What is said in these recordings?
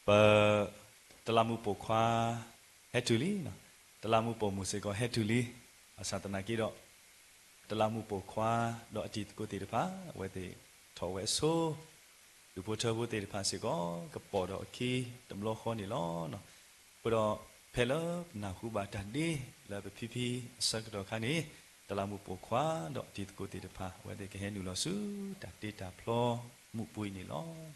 ပ တလးမူးပိာ်ခွါ ဟဲတုၤလံ, တလးမူးပိာ်မုၣ်စ့ၢ်ကီးဟဲတုၤလံ, ဘၣ်ဆၣ်သနာ်က့ဒီး တလးမူးပိာ်ခွါဒီးအတံၤသကိးသ့ၣ်တဖၣ် အဝဲသ့ၣ်ထီၣ်ဝဲအဆိ, ဒူၣ်ဖိထၢဖိသ့ၣ်တဖၣ်စ့ၢ်ကီး ကပိာ်ဒီးအခံတဘျီဃီန့ၣ်လီၤ. အဃိဒီး ဖဲလၢပနၢ်ဟူဘၣ်တၢ်ဒ့လၢပဖံဖံအဆၢကတီၢ်အခါန့ၣ်, တလးမူးပိာ်ခွါဒီးအတံၤသကိးသ့ၣ်တဖၣ် အဝဲသ့ၣ်ကဟဲနုာ်လီၤဆူတၢ်တ့တၢ်ဖျီမူးအပူၤအံၤန့ၣ်လီၤ.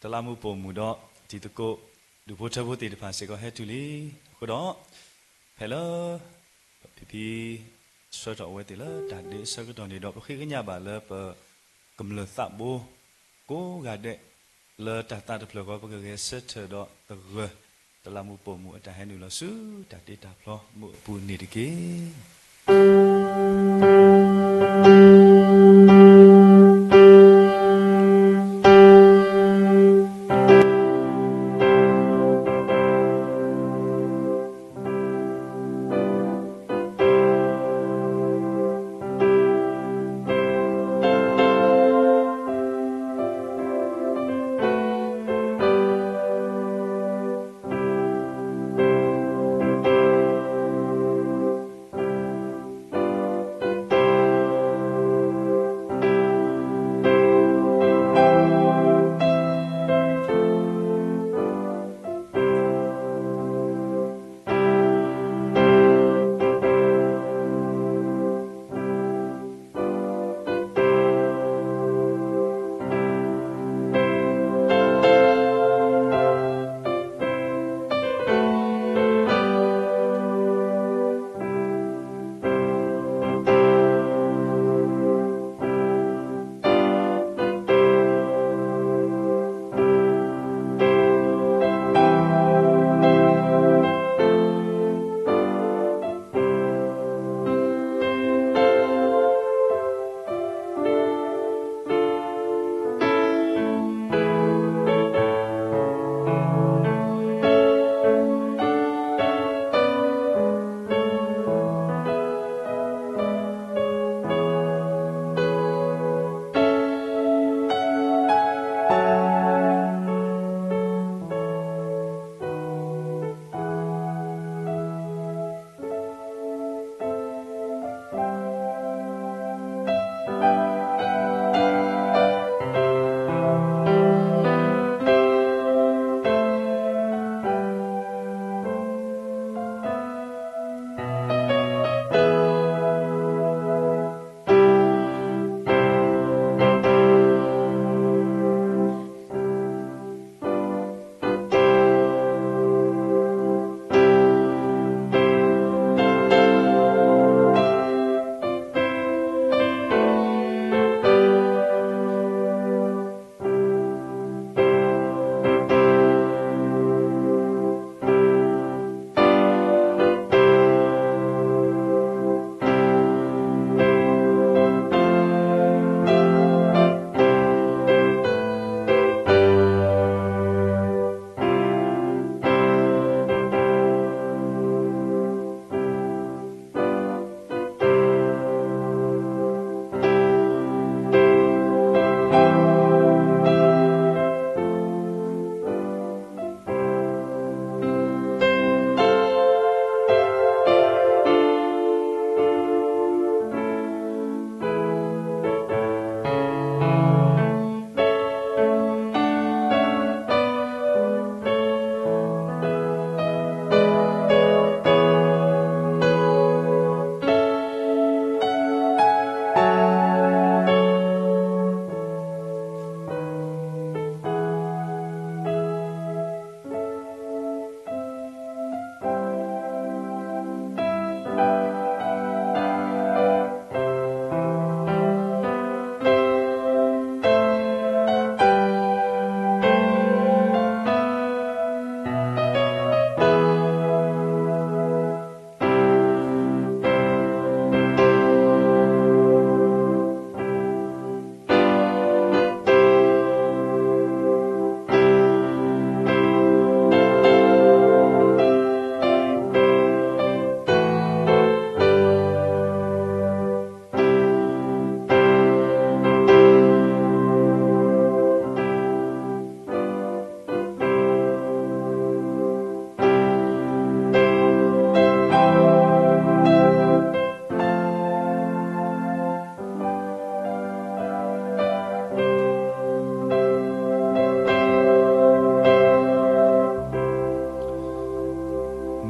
တလးမူးပိာ်မုၣ်ဒီးတံၤသကိး ဒူၣ်ဖိထၢဖိသ့ၣ်တဖၣ်စ့ၢ်ကီးဟဲတုၤလံ. အဃိဒီး ဖဲလၢ ပဖံဖံ ဆှၢထီၣ်အဝဲသ့ၣ်လၢတၢ်ဒ့အဆၢကတီၢ်န့ၣ်ဒီး ပဃ့ကညးဘၣ်လၢပ ကမျၢၢ်သးဘိ ကိးဂၤဒဲး လၢတၢ်သးတဖျၢၣ်ဃီ ပကဂဲၤဆၢထၢၣ်ဒီးသဂၢၢ် တလးမူးပိာ်မုၣ်အတၢ်ဟဲနုာ်လီၤဆူ တၢ်တ့တၢ်ဖျီမူးအပူၤန့ၣ်တက့ၢ်.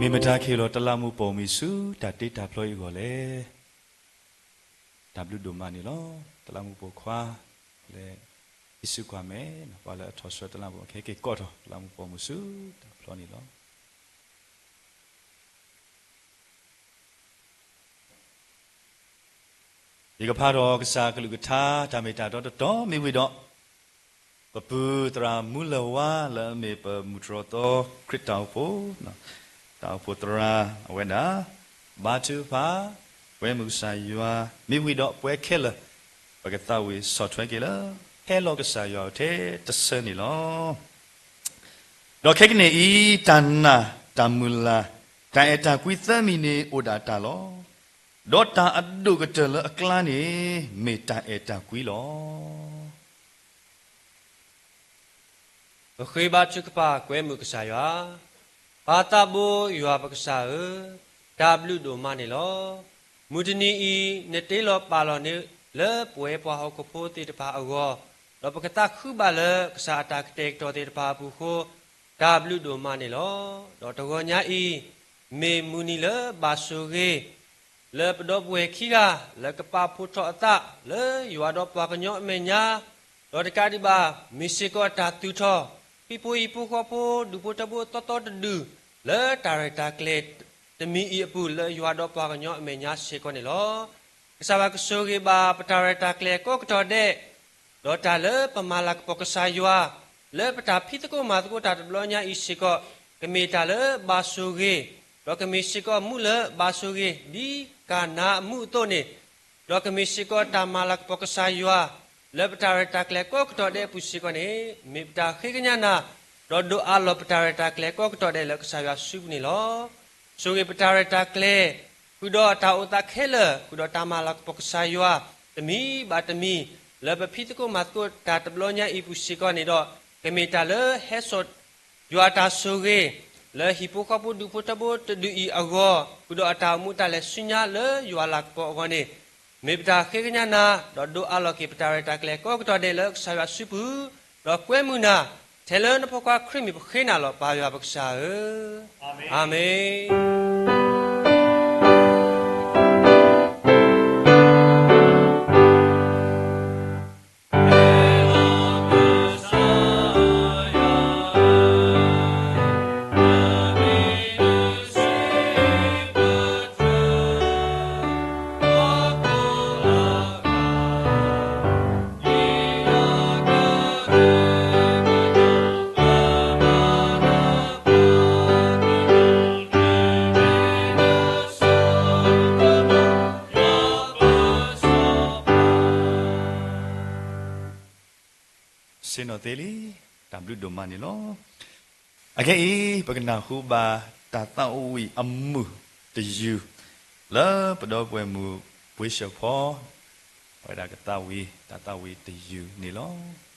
မ့ၢ်မတၤကဟ့ၣ်လီၤတလးမူးပိာ်မုၣ်ဆူတၢ်တ့တၢ်ဖျီအံၤအဂီၢ်လဲၣ်. တၢ်ဘျုးဒိၣ်မးန့ၣ်လီၤ. တလးမူးပိာ်ခွါ လၢ ဟံးစုကွၢ်မဲာ် ပှၤလၢအထီၣ်ဆှၢတလးမူး ကဟဲက့ၤကိးထီၣ်တလးမူးပိာ်မုၣ်ဆူတၢ်ဖျီန့ၣ်လီၤ. ယကဖးထီၣ်ကစၢ်ကလုၢ်ကထါ တၢ်မ့ၢ်တၢ်တီတတီၤမ့ၢ်ဝံၤဒီး ပပုၢ်သရၣ်မူလၢၢ်ဝါ လၢအမ့ၢ်ပမုၢ်တြီၢ်သီ ခရံာ်တၢ်အိၣ်ဖှိၣ် တၢ်အိၣ်ဖှိၣ်သရၣ်အဝဲဒၣ် ဘါထုကဖၣ် ကွဲမုာ်ကစၢ်ယွၤ မ့ၢ်ဝံၤဒီးပဝဲခဲလၢာ် ပကသးဝံၣ်ဆီၣ်ထွဲက့ၤလၢ ဟဲလီၤကစၢ်ယွၤအအိၣ်ထဲတဆၢန့ၣ်လီၤ. ဒီးခဲကနံၣ်အံၤ တၢ်နာ် တၢ်မုၢ်လၢ် တၢ်အဲၣ်တၢ်ကွံသၢမံၤန့ၣ်အိၣ်ဒၣ်တၢ်လီၤ. ဒီးတၢ်အဒိၣ်ကတၢၢ်လၢအကျါန့ၣ် မ့ၢ်တၢ်အဲၣ်တၢ်ကွံလီၤ. ပဃ့ဘါထုကဖၣ်ကွဲမုာ်ကစၢ်ယွၤ, ပၢ်သးဘိယွၤပကစၢ်ဧၢ, တၢ်ဘျုးဒိၣ်မးန့ၣ်လီၤ. မုၢ်တနံၤအံၤ နတ့လီၤပာ်လီၤန့ၢ်လၢပဝဲပှၤဟီၣ်ခိၣ်ဖိသ့ၣ်တဖၣ်အဂီၢ်, ဒီးပကသးခုဘၣ်လၢကစၢ်အတၢ်ကတဲာ်ကတီၤသ့ၣ်တဖၣ်အပူၤအဃိ, တၢ်ဘျုးဒိၣ်မးန့ၣ်လီၤ. ဒီးတဂီၤညါအံၤ မ့ၢ်မုၢ်နံၤလၢဘၣ်ဆိၣ်ဂ့ၤ လၢပဒီပုၢ်ဝဲၢ်ခံဂၤ လၢကပာ်ဖှိၣ်ထီၣ်အသးလၢယွၤဒီးပှၤကညီအမဲာ်ညါ, ဒီးတကးဒံးဘၣ် မ့ၢ်စ့ၢ်ကီးတၢ်သူၣ်ထီၣ် ဟံၣ်ဖိဟံၣ်ဖိဃီဖိဒူၣ်ဖိထၢဖိသီသီတဒူၣ် လၢတၢ်ရဲၣ်တၢ်ကျဲၤတမံၤအံၤအပူၤ လၢယွၤဒီးပှၤကညီအမဲာ်ညါစ့ၢ်ကီးန့ၣ်လီၤ. ကစၢ်ယွၤကဆိၣ်ဂ့ၤဘၣ်ပတၢ်ရဲၣ်တၢ်ကျဲၤကိးကတီၢ်ဒဲး ဒီးတၢ်လၢပမၤလၤကပီၤကစၢ်ယွၤ လၢပတၢ်ဖံးသကိးမၤသကိးတၢ်တဘျီညါအံၤစ့ၢ်ကီး ကမ့ၢ်တၢ်လၢဘၣ်ဆိၣ်ဂ့ၤ, ဒီးကမ့ၢ်စ့ၢ်ကီးမူလၢဘၣ်ဆိၣ်ဂ့ၤ ဒ်ကၤနၤအမူအသိးန့ၣ်, ဒီးကမ့ၢ်စ့ၢ်ကီးတၢ်မၤလၤကပီၤကစၢ်ယွၤ လၢပတၢ်ရဲၣ်တၢ်ကျဲၤကိးကတီၢ်ဒဲးအပူၤစ့ၢ်ကီးန့ၣ်, မ့ၢ်ပတၢ်ဃ့ကညးနၤ, ဒီးဒိးအးလီၤပတၢ်ရဲၣ်တၢ်ကျဲၤကိးကတီၢ်ဒဲးလၢကစၢ်ယွၤစုပူၤန့ၣ်လီၤ. ဆိၣ်ဂ့ၤပတၢ်ရဲၣ်တၢ်ကျဲၤ ဃုာ်ဒီးတၢ်အိၣ်သးခဲလၢာ် ဃုာ်ဒီးတၢ်မၤလၤကပီၤကစၢ်ယွၤ တမံၤဘၣ်တမံၤ လၢပဖံးသကိးမၤသကိးတၢ်တဘျီညါအံၤပူၤစ့ၢ်ကီးန့ၣ်ဒီး, ကမ့ၢ်တၢ်လၢဟဲစိာ် ယွၤတၢ်ဆိၣ်ဂ့ၤ လၢဟံၣ်ဖိဃီဖိဒူၣ်ဖိထၢဖိတဒူၣ်အံၤအဂီၢ် ဃုာ်ဒီးအတၢ်အိၣ်မူတၢ်လဲၤဆူညါလၢယွၤလၤကပီၤအဂီၢ်န့ၣ်, မ့ၢ်ပတၢ်ဃ့ကညးနၤ, ဒီးဒိးအးလီၤက့ၤပတၢ်ရဲၣ်တၢ်ကျဲၤကိးကတီၢ်ဒဲးလၢကစၢ်ယွၤစုပူၤ, ဒီးကွဲမုာ်နၤ, ထဲလၢနဖိခွါခရံာ်မံၤပဃ့နၤလီၤ ပၢ်ယွၤပကစၢ်ဧၢ. အၤမ့ၣ်.ဆ့ၣ်နီၤသ့လံ, တၢ်ဘျုးဒိၣ်မးန့ၣ်လီၤ. အခဲအံၤ ပကနၢ်ဟူဘၣ်တၢ်သးဝံၣ်အမုာ်တယုၢ် လၢပဒီပုၢ်ဝဲၢ်မုၣ် ပှ့ၤၡၢၣ်ဖီ အဝဲဒၣ်ကသးဝံၣ် တၢ်သးဝံၣ်တယုၢ်န့ၣ်လီၤ.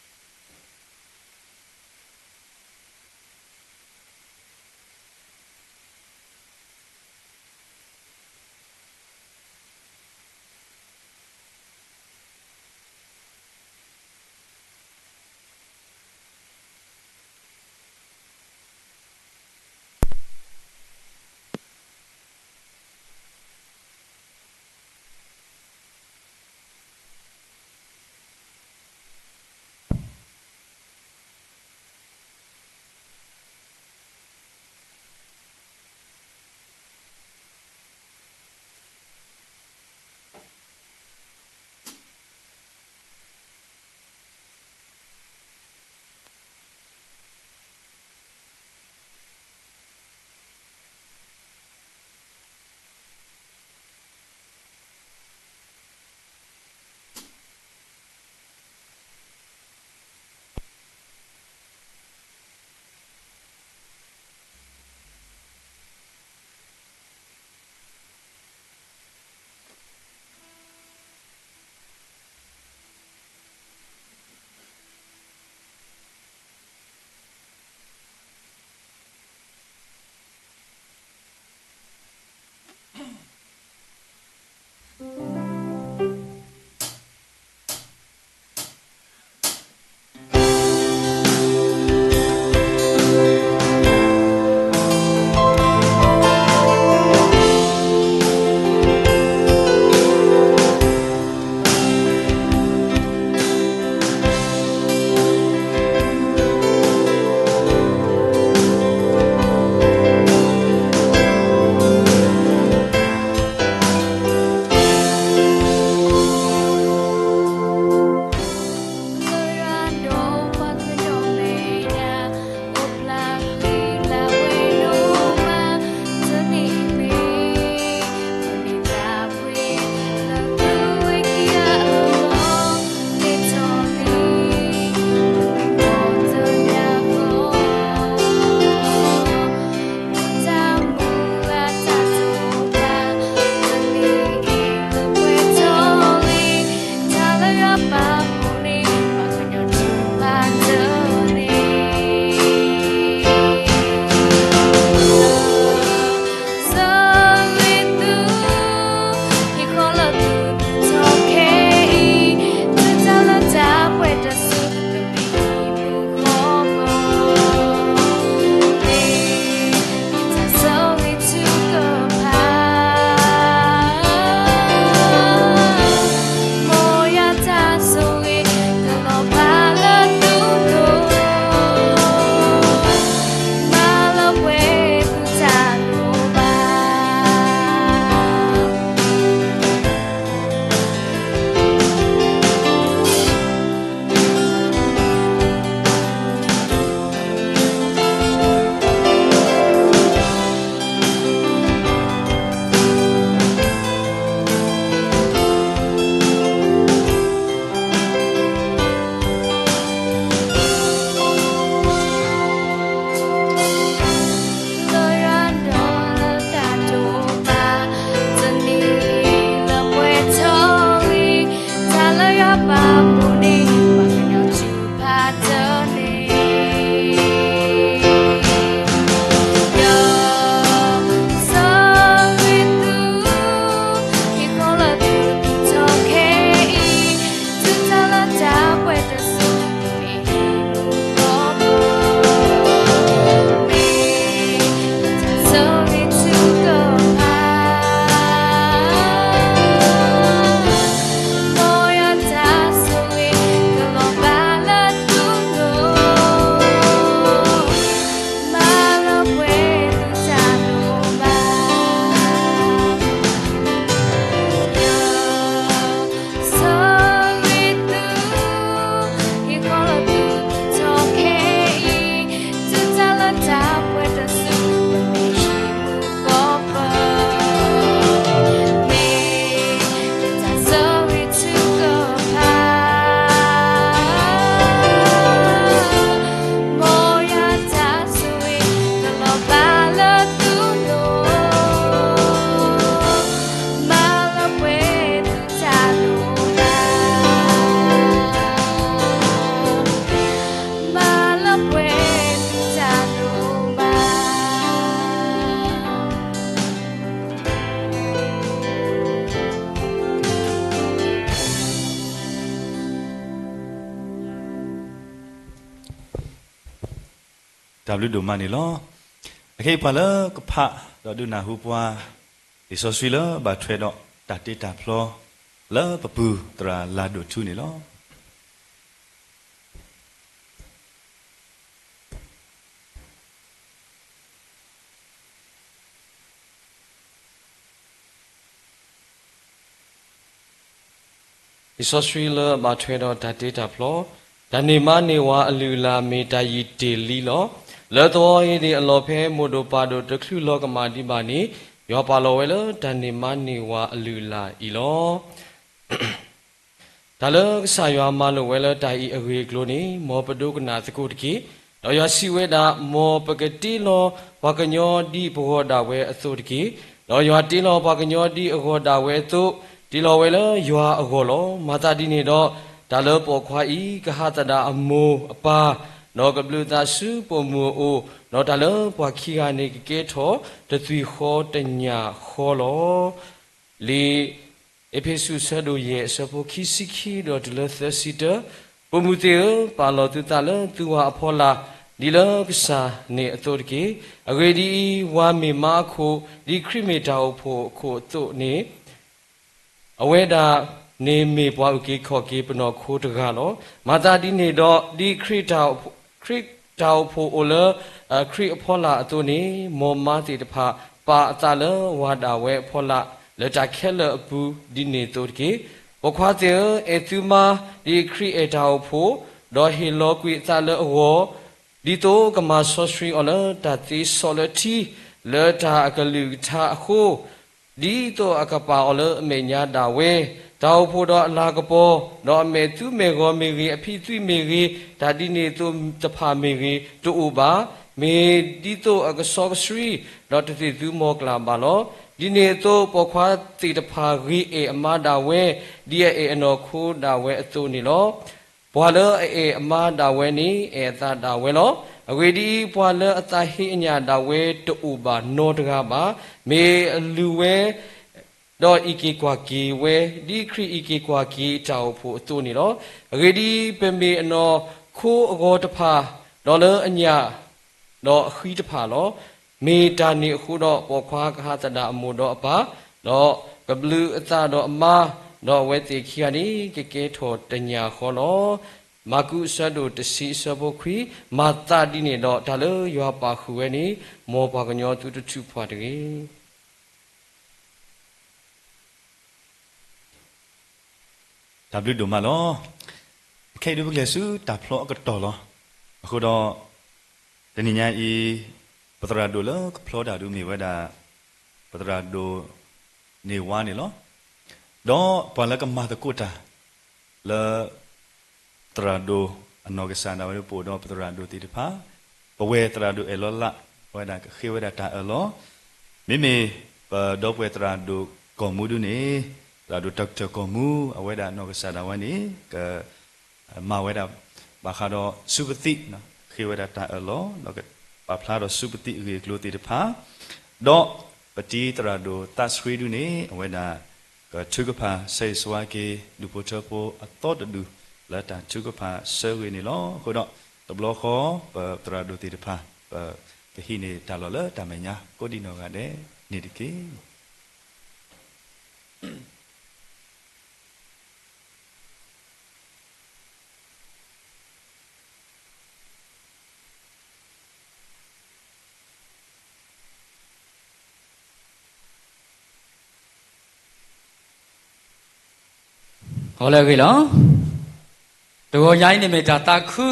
တၢ်ဘျုးဒိၣ်မးန့ၣ်လီၤ. အခဲအံၤပှၤလၢကဖးဒီးဒုးနၢ်ဟူပှၤ လံာ်စီဆှံလၢဘၣ်ထွဲဒီးတၢ်တ့တၢ်ဖျီလၢပပူၤသရၣ်လၤဒိၣ်ထူန့ၣ်လီၤ. လံာ်စီဆှံလၢဘၣ်ထွဲဒီးတၢ်တ့တၢ်ဖျီ, တၢ်န့ၢ်မါန့ၢ်ဝၤအလုၢ်အလၢ်မ့ၢ်တၢ်ယံာ်တ့ၢ်လံလီၤ. လၢသဝီအံၤန့ၣ်အလီၢ်ဖဲမိၢ်ဒိၣ်ပၢ်ဒိၣ်တချုးလီၤကမၣ်ဒံးဘၣ်န့ၣ်, ယွၤပာ်လီၤဝဲလၢတၢ်န့ၢ်မါန့ၢ်ဝၤအလုၢ်အလၢ်အံၤလီၤ. တၢ်လၢကစၢ်ယွၤမၤလိာ်ဝဲလၢတၢ်အံၤအဂ့ၢ်အကျိၤန့ၣ်, မ်ပဒိကနၣ်သကိးတက့ၢ်. ဒီးယွၤစံးဝဲဒၣ်, မ်ပကတ့လီၤပှၤကညီဒ်ပဂီၢ်ဒၣ်ဝဲအသိးတက့ၢ်. ဒီးယွၤတ့လီၤပှၤကညီဒ်အဂီၢ်ဒၣ်ဝဲအသိး, တ့လီၤဝဲလၢယွၤအဂီၢ်လီၤ. မၤသးဒ်န့ၣ်ဒီး, တၢ်လၢပိာ်ခွါအံၤကဟးသဒၣ်အမိၢ်အပၢ်, ဒီးကဘျုးအသးဆူပိာ်မုၣ်အအိၣ်, ဒီးတၢ်လၢပှၤခံဂၤန့ၣ်ကကဲထီၣ်တသွံၣ်ဃီတညၣ်ဃီလီၤ. လံာ်အ့းဖ့းစူးအဆၢဒိၣ်ယဲၢ်အဆၢဖိခံဆံခံဒီးတုၤလၢသၢဆံတၢ, ပိာ်မုၣ်သ့ၣ်ဧၢ, ပာ်လီၤသုသးလၢသုဝၤအဖီလာ်, ဒ်လၢကစၢ်န့ၣ်အသိးတက့ၢ်. အဂ့ၢ်ဒ်အံၤ, ဝၤမ့ၢ်မါအခိၣ်, ဒ်ခရံာ်မ့ၢ်တၢ်အိၣ်ဖှိၣ်အခိၣ်အသိးန့ၣ် အဝဲဒၣ်န့ၣ်မ့ၢ်ပှၤအုၣ်က့ၤခီၣ်က့ၤပနီၢ်ခိတဂၤလီၤ. မၤသးဒ်န့ၣ်ဒီး, ဒ်ခရံာ်, ခရံာ်တၢ်အိၣ်ဖှိၣ်အိၣ်လၢခရံာ်အဖီလာ်အသိးန့ၣ်, မ်မါသ့ၣ်တဖၣ်ပာ်အသးလၢဝၤဒၣ်ဝဲအဖီလာ်လၢတၢ်ခဲလၢာ်အပူၤဒ်န့ၣ်အသိးတက့ၢ်. ပိာ်ခွါသ့ၣ်ဧၢ, အဲၣ်သုမါဒ်ခရံာ်အဲၣ်တၢ်အိၣ်ဖှိၣ်, ဒီးဟ့ၣ်လီၤကွံာ်အသးလၢအဂီၢ်, ဒ်သိးကမၤစီဆှံအီၤလၢတၢ်သ့စီလၢထံ, လၢတၢ်အကလုၢ်ကထါအဃိ, ဒ်သိးအကပာ်အီၤလၢအမဲာ်ညါဒၣ်ဝဲ. တၢ်အိၣ်ဖှိၣ်ဒီးအလၤကပီၤ, ဒီးအမဲာ်သူမဲာ်ဂီၤမ့ၢ်ဂ့ၤ, အဖံးအသွံၣ်မ့ၢ်ဂ့ၤ, တၢ်ဒ်န့ၣ်အသိးတဖၣ်မ့ၢ်ဂ့ၤ, တအိၣ်ဘၣ်. မ့ၢ်ဒ်သိးအကဆှီကဆှံ, ဒီးတသ့ၣ်သုမီၤကျၢ်ဘၣ်လီၤ. ဒ်န့ၣ်အသိး, ပိာ်ခွါသ့ၣ်တဖၣ်ဂ့ၤအဲၣ်အမါဒၣ်ဝဲ, ဒ်အအဲၣ်အနီၢ်ခိဒၣ်ဝဲအသိးန့ၣ်လီၤ. ပှၤလၢအအဲၣ်အမါဒၣ်ဝဲန့ၣ် အဲၣ်အသးဒၣ်ဝဲလီၤ. အဂ့ၢ်ဒ်အံၤ, ပှၤလၢအသးဟ့အညၣ်ဒၣ်ဝဲတအိၣ်ဘၣ်နီတဂၤဘၣ်. မ့ၢ်အလုၢ်ဝဲ, ဒီးအံးက့ၤကွၢ်က့ၤဝဲ, ဒ်ခရံာ်အံးက့ၤကွၢ်က့ၤတၢ်အိၣ်ဖှိၣ်အသိးန့ၣ်လီၤ. အဂ့ၢ်ဒ်အံၤ, ပမ့ၢ်အနီၢ်ခိအဂီၤတဖၣ်, ဒီးလၢအညၣ် ဒီးအဃံတဖၣ်လီၤ. မ့ၢ်တၢ်န့ၣ်အဃိဒီး, ပိာ်ခွါကဟးသဒၣ်အမိၢ်ဒီးအပၢ်, ဒီးကဘျုးအသးဒီးအမါ, ဒီးအဝဲသ့ၣ်ခံဂၤန့ၣ် ကကဲထီၣ်တညၣ်ဃီလီၤ. မၢ်ကူးအဆၢဒိၣ်တဆံအဆၢဖိခွံ, မၤသးဒ်န့ၣ်ဒီး တၢ်လၢယွၤပာ်ဃုာ်ဝဲန့ၣ်, မ်ပှၤကညီသုတထုးဖှၣ်တဂ့ၤ. တၢ်ဘျုးဒိၣ်မးလီၤ. အခဲအံၤဒုးပကလဲၤဆူတၢ်ဖျီအကတီၢ်လီၤ. အဃိဒီး တနံၤညါအံၤ ပသရၣ်ဒိၣ်လၢကဖျီတၢ်ဒုးမ့ၢ်ဝဲဒၣ် ပသရၣ်ဒိၣ်န့ၢ်ဝါန့ၣ်လီၤ. ဒီးပှၤလၢကမၤသကိးတၢ် လၢ သရၣ်ဒိၣ်အနီၢ်ကစၢ်ဒၣ်ဝဲ ပအိၣ်ဒီးပသရၣ်ဒိၣ်သ့ၣ်တဖၣ်, ပဝဲသရၣ်ဒိၣ်အဲၣ်လီၤလး အဝဲဒၣ်ကဃ့ဝဲဒၣ်တၢ်အၢၣ်လီၤ. မ့မ့ၢ်ပဒီပုၢ်ဝဲၢ်သရၣ်ဒိၣ်ကီၢ်မူဒုန့ၣ်, သရၣ်ဒိၣ်တၢ်ကတၢၢ်ကီၢ်မူ အဝဲဒၣ်နီၢ်ကစၢ်ဒၣ်ဝဲန့ၣ် က မၤဝဲဒၣ် ဘၣ်ဃးဒီးဆူပသံး, ဃ့ဝဲဒၣ်တၢ်အၢၣ်လီၤ, ဒီးပာ်ဖျါဒီးဆူပသံးအဂ့ၢ်အကျိၤသ့ၣ်တဖၣ်, ဒီးပတံၤသရၣ်ဒိၣ်သးဆှံဒုန့ၣ် အဝဲဒၣ် ကထုကဖၣ် ဆၢဂ့ၤဆၢဝါက့ၤ ဒူၣ်ဖိထၢဖိအသီတဒူၣ် လၢတၢ်ထုကဖၣ်ဆၢဂ့ၤန့ၣ်လီၤ. အဃိဒီး တဘျီဃီ ပသရၣ်ဒိၣ်သ့ၣ်တဖၣ် ပကဟံးန့ၢ်တၢ်လီၢ်လၢတၢ်မဲာ်ညါ ကိးဒံနီၢ်ဂၤဒဲးန့ၣ်တက့ၢ်. ဟီလၢအဂ့ၢ်လီၤ. တဂီၤညါအံၤန့ၣ်မ့ၢ်တၢ်သးခု,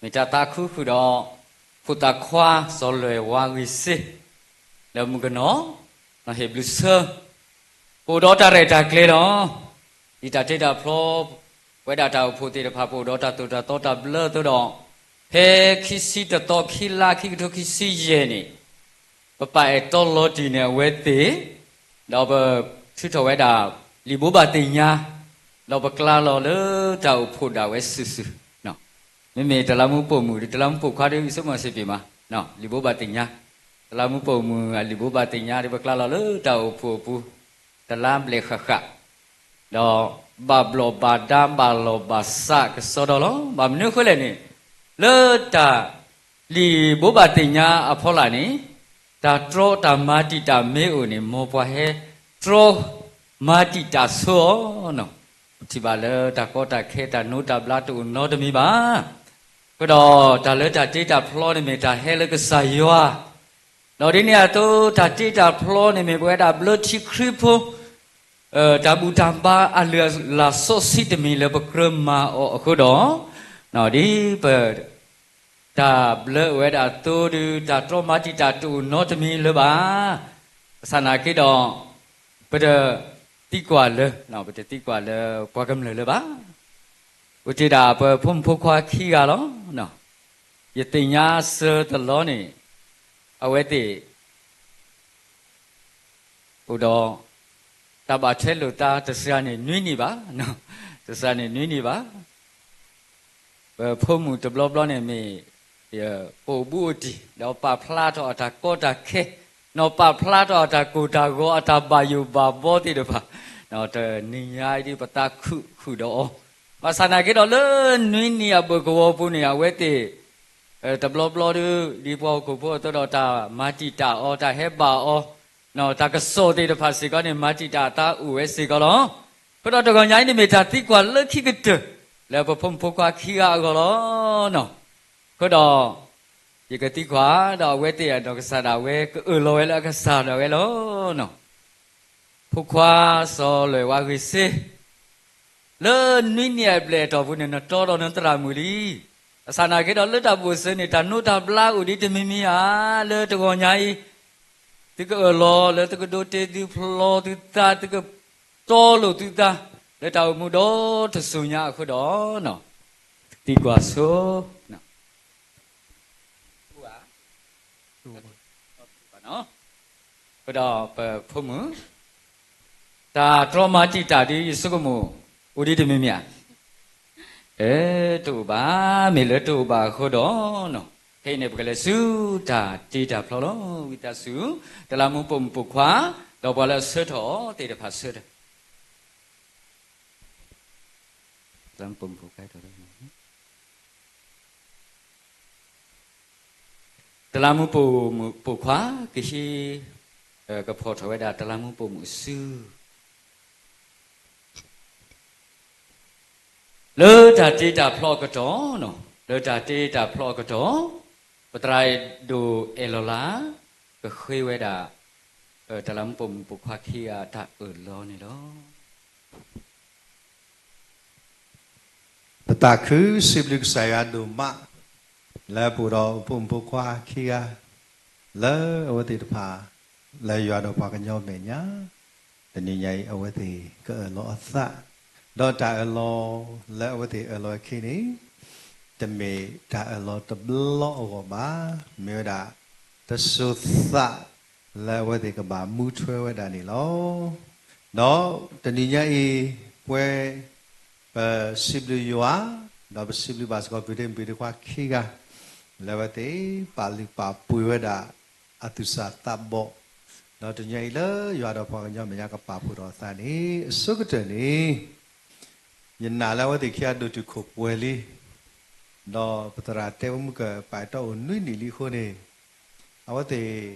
မ့ၢ်တၢ်သးခုဃုာ်ဒီး ဖိသၣ်ခွါစီၤလွဲၢ်ဝါဂ့ၤစ့ လၢမုၢ်ကနီၤ ဟ့ၣ်ဘျုးဆၢ ပအိၣ်ဒီးတၢ်ရဲၣ်တၢ်ကျဲၤလီၤ. ဒ်တၢ်တ့တၢ်ဖျီ ပဝဲဒၣ်တၢ်အိၣ်ဖှိၣ်သ့ၣ်တဖၣ် ပအိၣ်ဒီးတၢ်သိၣ်တၢ်သီတၢ်ဘျၢအသိးဒီး ဖဲခံဆံတသီ ခံလါ ခံကထိခံဆံယဲၢ်န့ၣ် ပပာ်အဲၣ်တီလီၤတံၢ်န့ၣ်အဝဲသ့ၣ်, ဒီးပထုးထီၣ်ဝဲဒၣ် လံာ်ဘိးဘၣ်သ့ၣ်ညါ, ဒီးပကျါလီၤလၢတၢ်အိၣ်ဖှိၣ်ဒၣ်ဝဲစုာ်စုာ် မ့မ့ၢ်တလးမူးပိာ်မုၣ် တလးမူးပိာ်ခွါဒီး ဆိကမိၣ်စ့ၢ်ကီးမး လံာ်ဘိးဘၣ်သ့ၣ်ညါ, တလးမူးပိာ်မုၣ်အလံာ်ဘိးဘၣ်သ့ၣ်ညါဒီး ပကျါလီၤလၢတၢ်အိၣ်ဖှိၣ်အပူၤ တလါဘျဲၣ်ဃၣ်ဃၣ်, ဒီးဘၣ်ဘျီၣ်ဘၣ်ဒါဘၣ်လီၢ်ဘၣ်စးကစီဒီလီၤ. ဘၣ်မနုၤအဃိလဲၣ်န့ၣ်, လၢတၢ် လံာ်ဘိးဘၣ်သ့ၣ်ညါအဖီလာ်န့ၣ်, တၢ်တြီတၢ်မၤတံာ်တာ်မ့ၢ်အိၣ်န့ၣ် မ်ပှၤဟဲတြီမၤတံာ်တာ်ဆိအီၤ. ပထံၣ်ဘၣ်လၢတၢ်ကီတၢ်ခဲတၢ်နိးတၢ်ဘျါတအိၣ်နီတမံၤဘၣ်. အဃိဒီးတၢ်လၢတၢ်တ့တၢ်ဖျီန့ၣ်မ့ၢ်တၢ်ဟဲလၢကစၢ်ယွၤ, ဒီးဒ်န့ၣ်အသိး တၢ်တ့တၢ်ဖျီန့ၣ်မ့ၢ်ပဝဲဒၣ်ဘျၢထံခရံာ်ဖိ တၢ်ဘူၣ်တၢ်ဘါအလုၢ်အလၢ်စီဆှံတမံၤလၢပကြၢးမၤအီၤအဃိဒီး, ဒ်ပ တၢ်ဘျၢဝဲဒၣ်အသိးဒီး တၢ်တြီမၤတံာ်တာ်တအိၣ်နီတမံၤလၢၤဘၣ်. ဘၣ်ဆၣ်နာ်က့ဒီး ပတသံကွၢ်လၢ, ပတသံကွၢ်လၢပှၤကမျၢၢ်လၢၤဘၣ်. အိၣ်တ့ၢ်ဒၣ်ပဖိမုၣ်ဖိခွါခံဂၤလီၤ. ယသ့ၣ်ညါဆၢတလီန့ၣ် အဝဲသ့ၣ် အိၣ်ဒီး တၢ်ဘၣ်ထွဲလိာ်သး တစှၤန့ၣ်နွံနံၣ်ဘၣ်, တစှၤန့ၣ်နွံနံၣ်ဘၣ်. ပဖိမုၣ်တဘျီဘျီန့ၣ်မ့ၢ် ပအိၣ်ဘူးအိၣ်တံၢ် ဒီးပာ်ဖျါထီၣ်အတၢ်ကီတၢ်ခဲ, ဒီးပာ်ဖျါထီၣ်အတၢ်ကိၢ်တၢ်ဂီၤ အတၢ်ဘၣ်ယိၣ်ဘၣ်ဘီသ့ၣ်တဖၣ်, တနံၤညါအံၤဒ်ပသးခုဃုာ်ဒီးအီၤ, ဘၣ်ဆၣ်နာ်က့ဒီးလၢနွံနံၣ်အဘၢၣ်ကဝီၤပူၤန့ၣ် အဝဲသ့ၣ် တဘျီဘျီဒီး ဒ်ပှၤဟီၣ်ခိၣ်ဖိအသိးဒီး တၢ်မၤတံာ်တာ်အီၤ တၢ်ဟဲဘၣ်အီၤ, တၢ်ကစီၣ်သ့ၣ်တဖၣ်စ့ၢ်ကီးန့ၣ် မၤတံာ်တာ်အသးအိၣ်ဝဲစ့ၢ်ကီးလီၤ. အဃိဒီးတဂီၤညါအံၤန့ၣ်မ့ၢ်တၢ်သံကွၢ်လၢခံကတၢၢ် လၢပဖိမုၣ်ဖိခွါခံဂၤအဂီၢ်လီၤ. အဃိဒီး ယကသံကွၢ်ဒီးအဝဲသ့ၣ်အနီၢ်ကစၢ်ဒၣ်ဝဲ ကအၢၣ်လီၤဝဲလၢအကစၢ်ဒၣ်ဝဲလီၤ. ဖိခွါစီၤလွဲၢ်ဝါဂ့ၤစ့ လၢနွံနံၣ်အဘျဲၣ်အတီၢ်ပူၤန့ၣ် နတီဒီးနသရၣ်မုၣ်လံ. ဘၣ်ဆၣ်နာ်က့ဒီးလၢတၢ်ဘိၣ်စၢၤန့ၣ် တၢ်နိးတၢ်ဘျါအိၣ်ဒံးတမံၤမံၤဧါ, လၢတဂီၤညါအံၤ သုကအိၣ်လီၤလၢသုကဒိးတ့သုဖျီသုသး သုကတီလိာ်သုသး လၢတၢ်အိၣ်မူဒီတစိၤညါအဃိဒီး သံကွၢ်ဆိ အဃိဒီးပဖိမုၣ် တၢ်တြီမၤတံာ်တာ်ဒ်ယဆိကမိၣ် အိၣ်ဒံးတမံၤမံၤဧါ. အဲ တအိၣ်ဘၣ်, မ့ၢ်လၢတအိၣ်ဘၣ်အဃိဒီး ခဲအံၤန့ၣ် ပကလဲၤဆူတၢ်တ့တၢ်ဖျီလီၤ. ဝံသးစူၤ တလးမူးပိာ်မုၣ်ပိာ်ခွါ ဒီးပှၤလၢအဆှၢထီၣ်အီၤသ့ၣ်တဖၣ်ဆၢထၢၣ် တလးမူးပိာ်မုၣ်ပိာ်ခွါ တလးမူးပိာ်မုၣ်ပိာ်ခွါ ကဟံး ကဖီၣ်ထီၣ်ဝဲဒၣ်တလးမူးပိာ်မုၣ်အစု လၢတၢ်တ့တၢ်ဖျီအကတီၢ်, လၢတၢ်တ့တၢ်ဖျီအကတီၢ်, ပသရၣ်ဒိၣ်အဲၣ်လီၤလါ ကဃ့ဝဲဒၣ် တလးမူးပိာ်မုၣ်ပိာ်ခွါခံဂၤအတၢ်အၢၣ်လီၤန့ၣ်လီၤ. ပသးခုစံးဘျုးကစၢ်ယွၤဒိၣ်မး လၢပအိၣ်ဒီးဖိမုၣ်ဖိခွါခံဂၤ လၢအဝဲသ့ၣ်တဖၣ် လၢယွၤဒီးပှၤကညီမဲာ်ညါ တနံၤညါအံၤ အဝဲသ့ၣ်ကအၢၣ်လီၤအသး, ဒီးတၢ်အၢၣ်လီၤလၢအဝဲသ့ၣ်အၢၣ်လီၤအခံန့ၣ် တမ့ၢ်တၢ်အၢၣ်လီၤတဘျီအဂီၢ်ဘၣ်, မ့ၢ်ဝဲဒၣ် တစိၤသး လၢအဝဲသ့ၣ်ကဘၣ်မူထွဲဝဲဒၣ်န့ၣ်လီၤ. ဒီးတနံၤညါအံၤ ပဝဲ ပစံးဘျုးယွၤ, ဒီးပစံးဘျုးဘၣ်စ့ၢ်ကီး ပုၢ်ဒ့မုၣ်ပုၢ်ဒ့ခွါခံဂၤ လၢအဝဲသ့ၣ်ပာ်လုၢ်ပာ်ပှ့ၤဝဲဒၣ် အသူၣ်စၢ်သးဘီၣ်, ဒီးတနံၤညါအံၤလၢယွၤဒီးပှၤကညီမဲာ်ညါကပာ်ဖှိၣ်ထီၣ်အသးန့ၣ် အဆိကတၢၢ်န့ၣ် ယနာ်လၢအဝဲသ့ၣ်ခံဂၤဒိၣ်တုာ်ခိၣ်ပှဲၤလံ, ဒီးပသရၣ်တဲဝဲမုၢ်ကပာ်တီအိၣ်နွံနံၣ်လံအဃိန့ၣ်, အဝဲသ့ၣ် ဒ်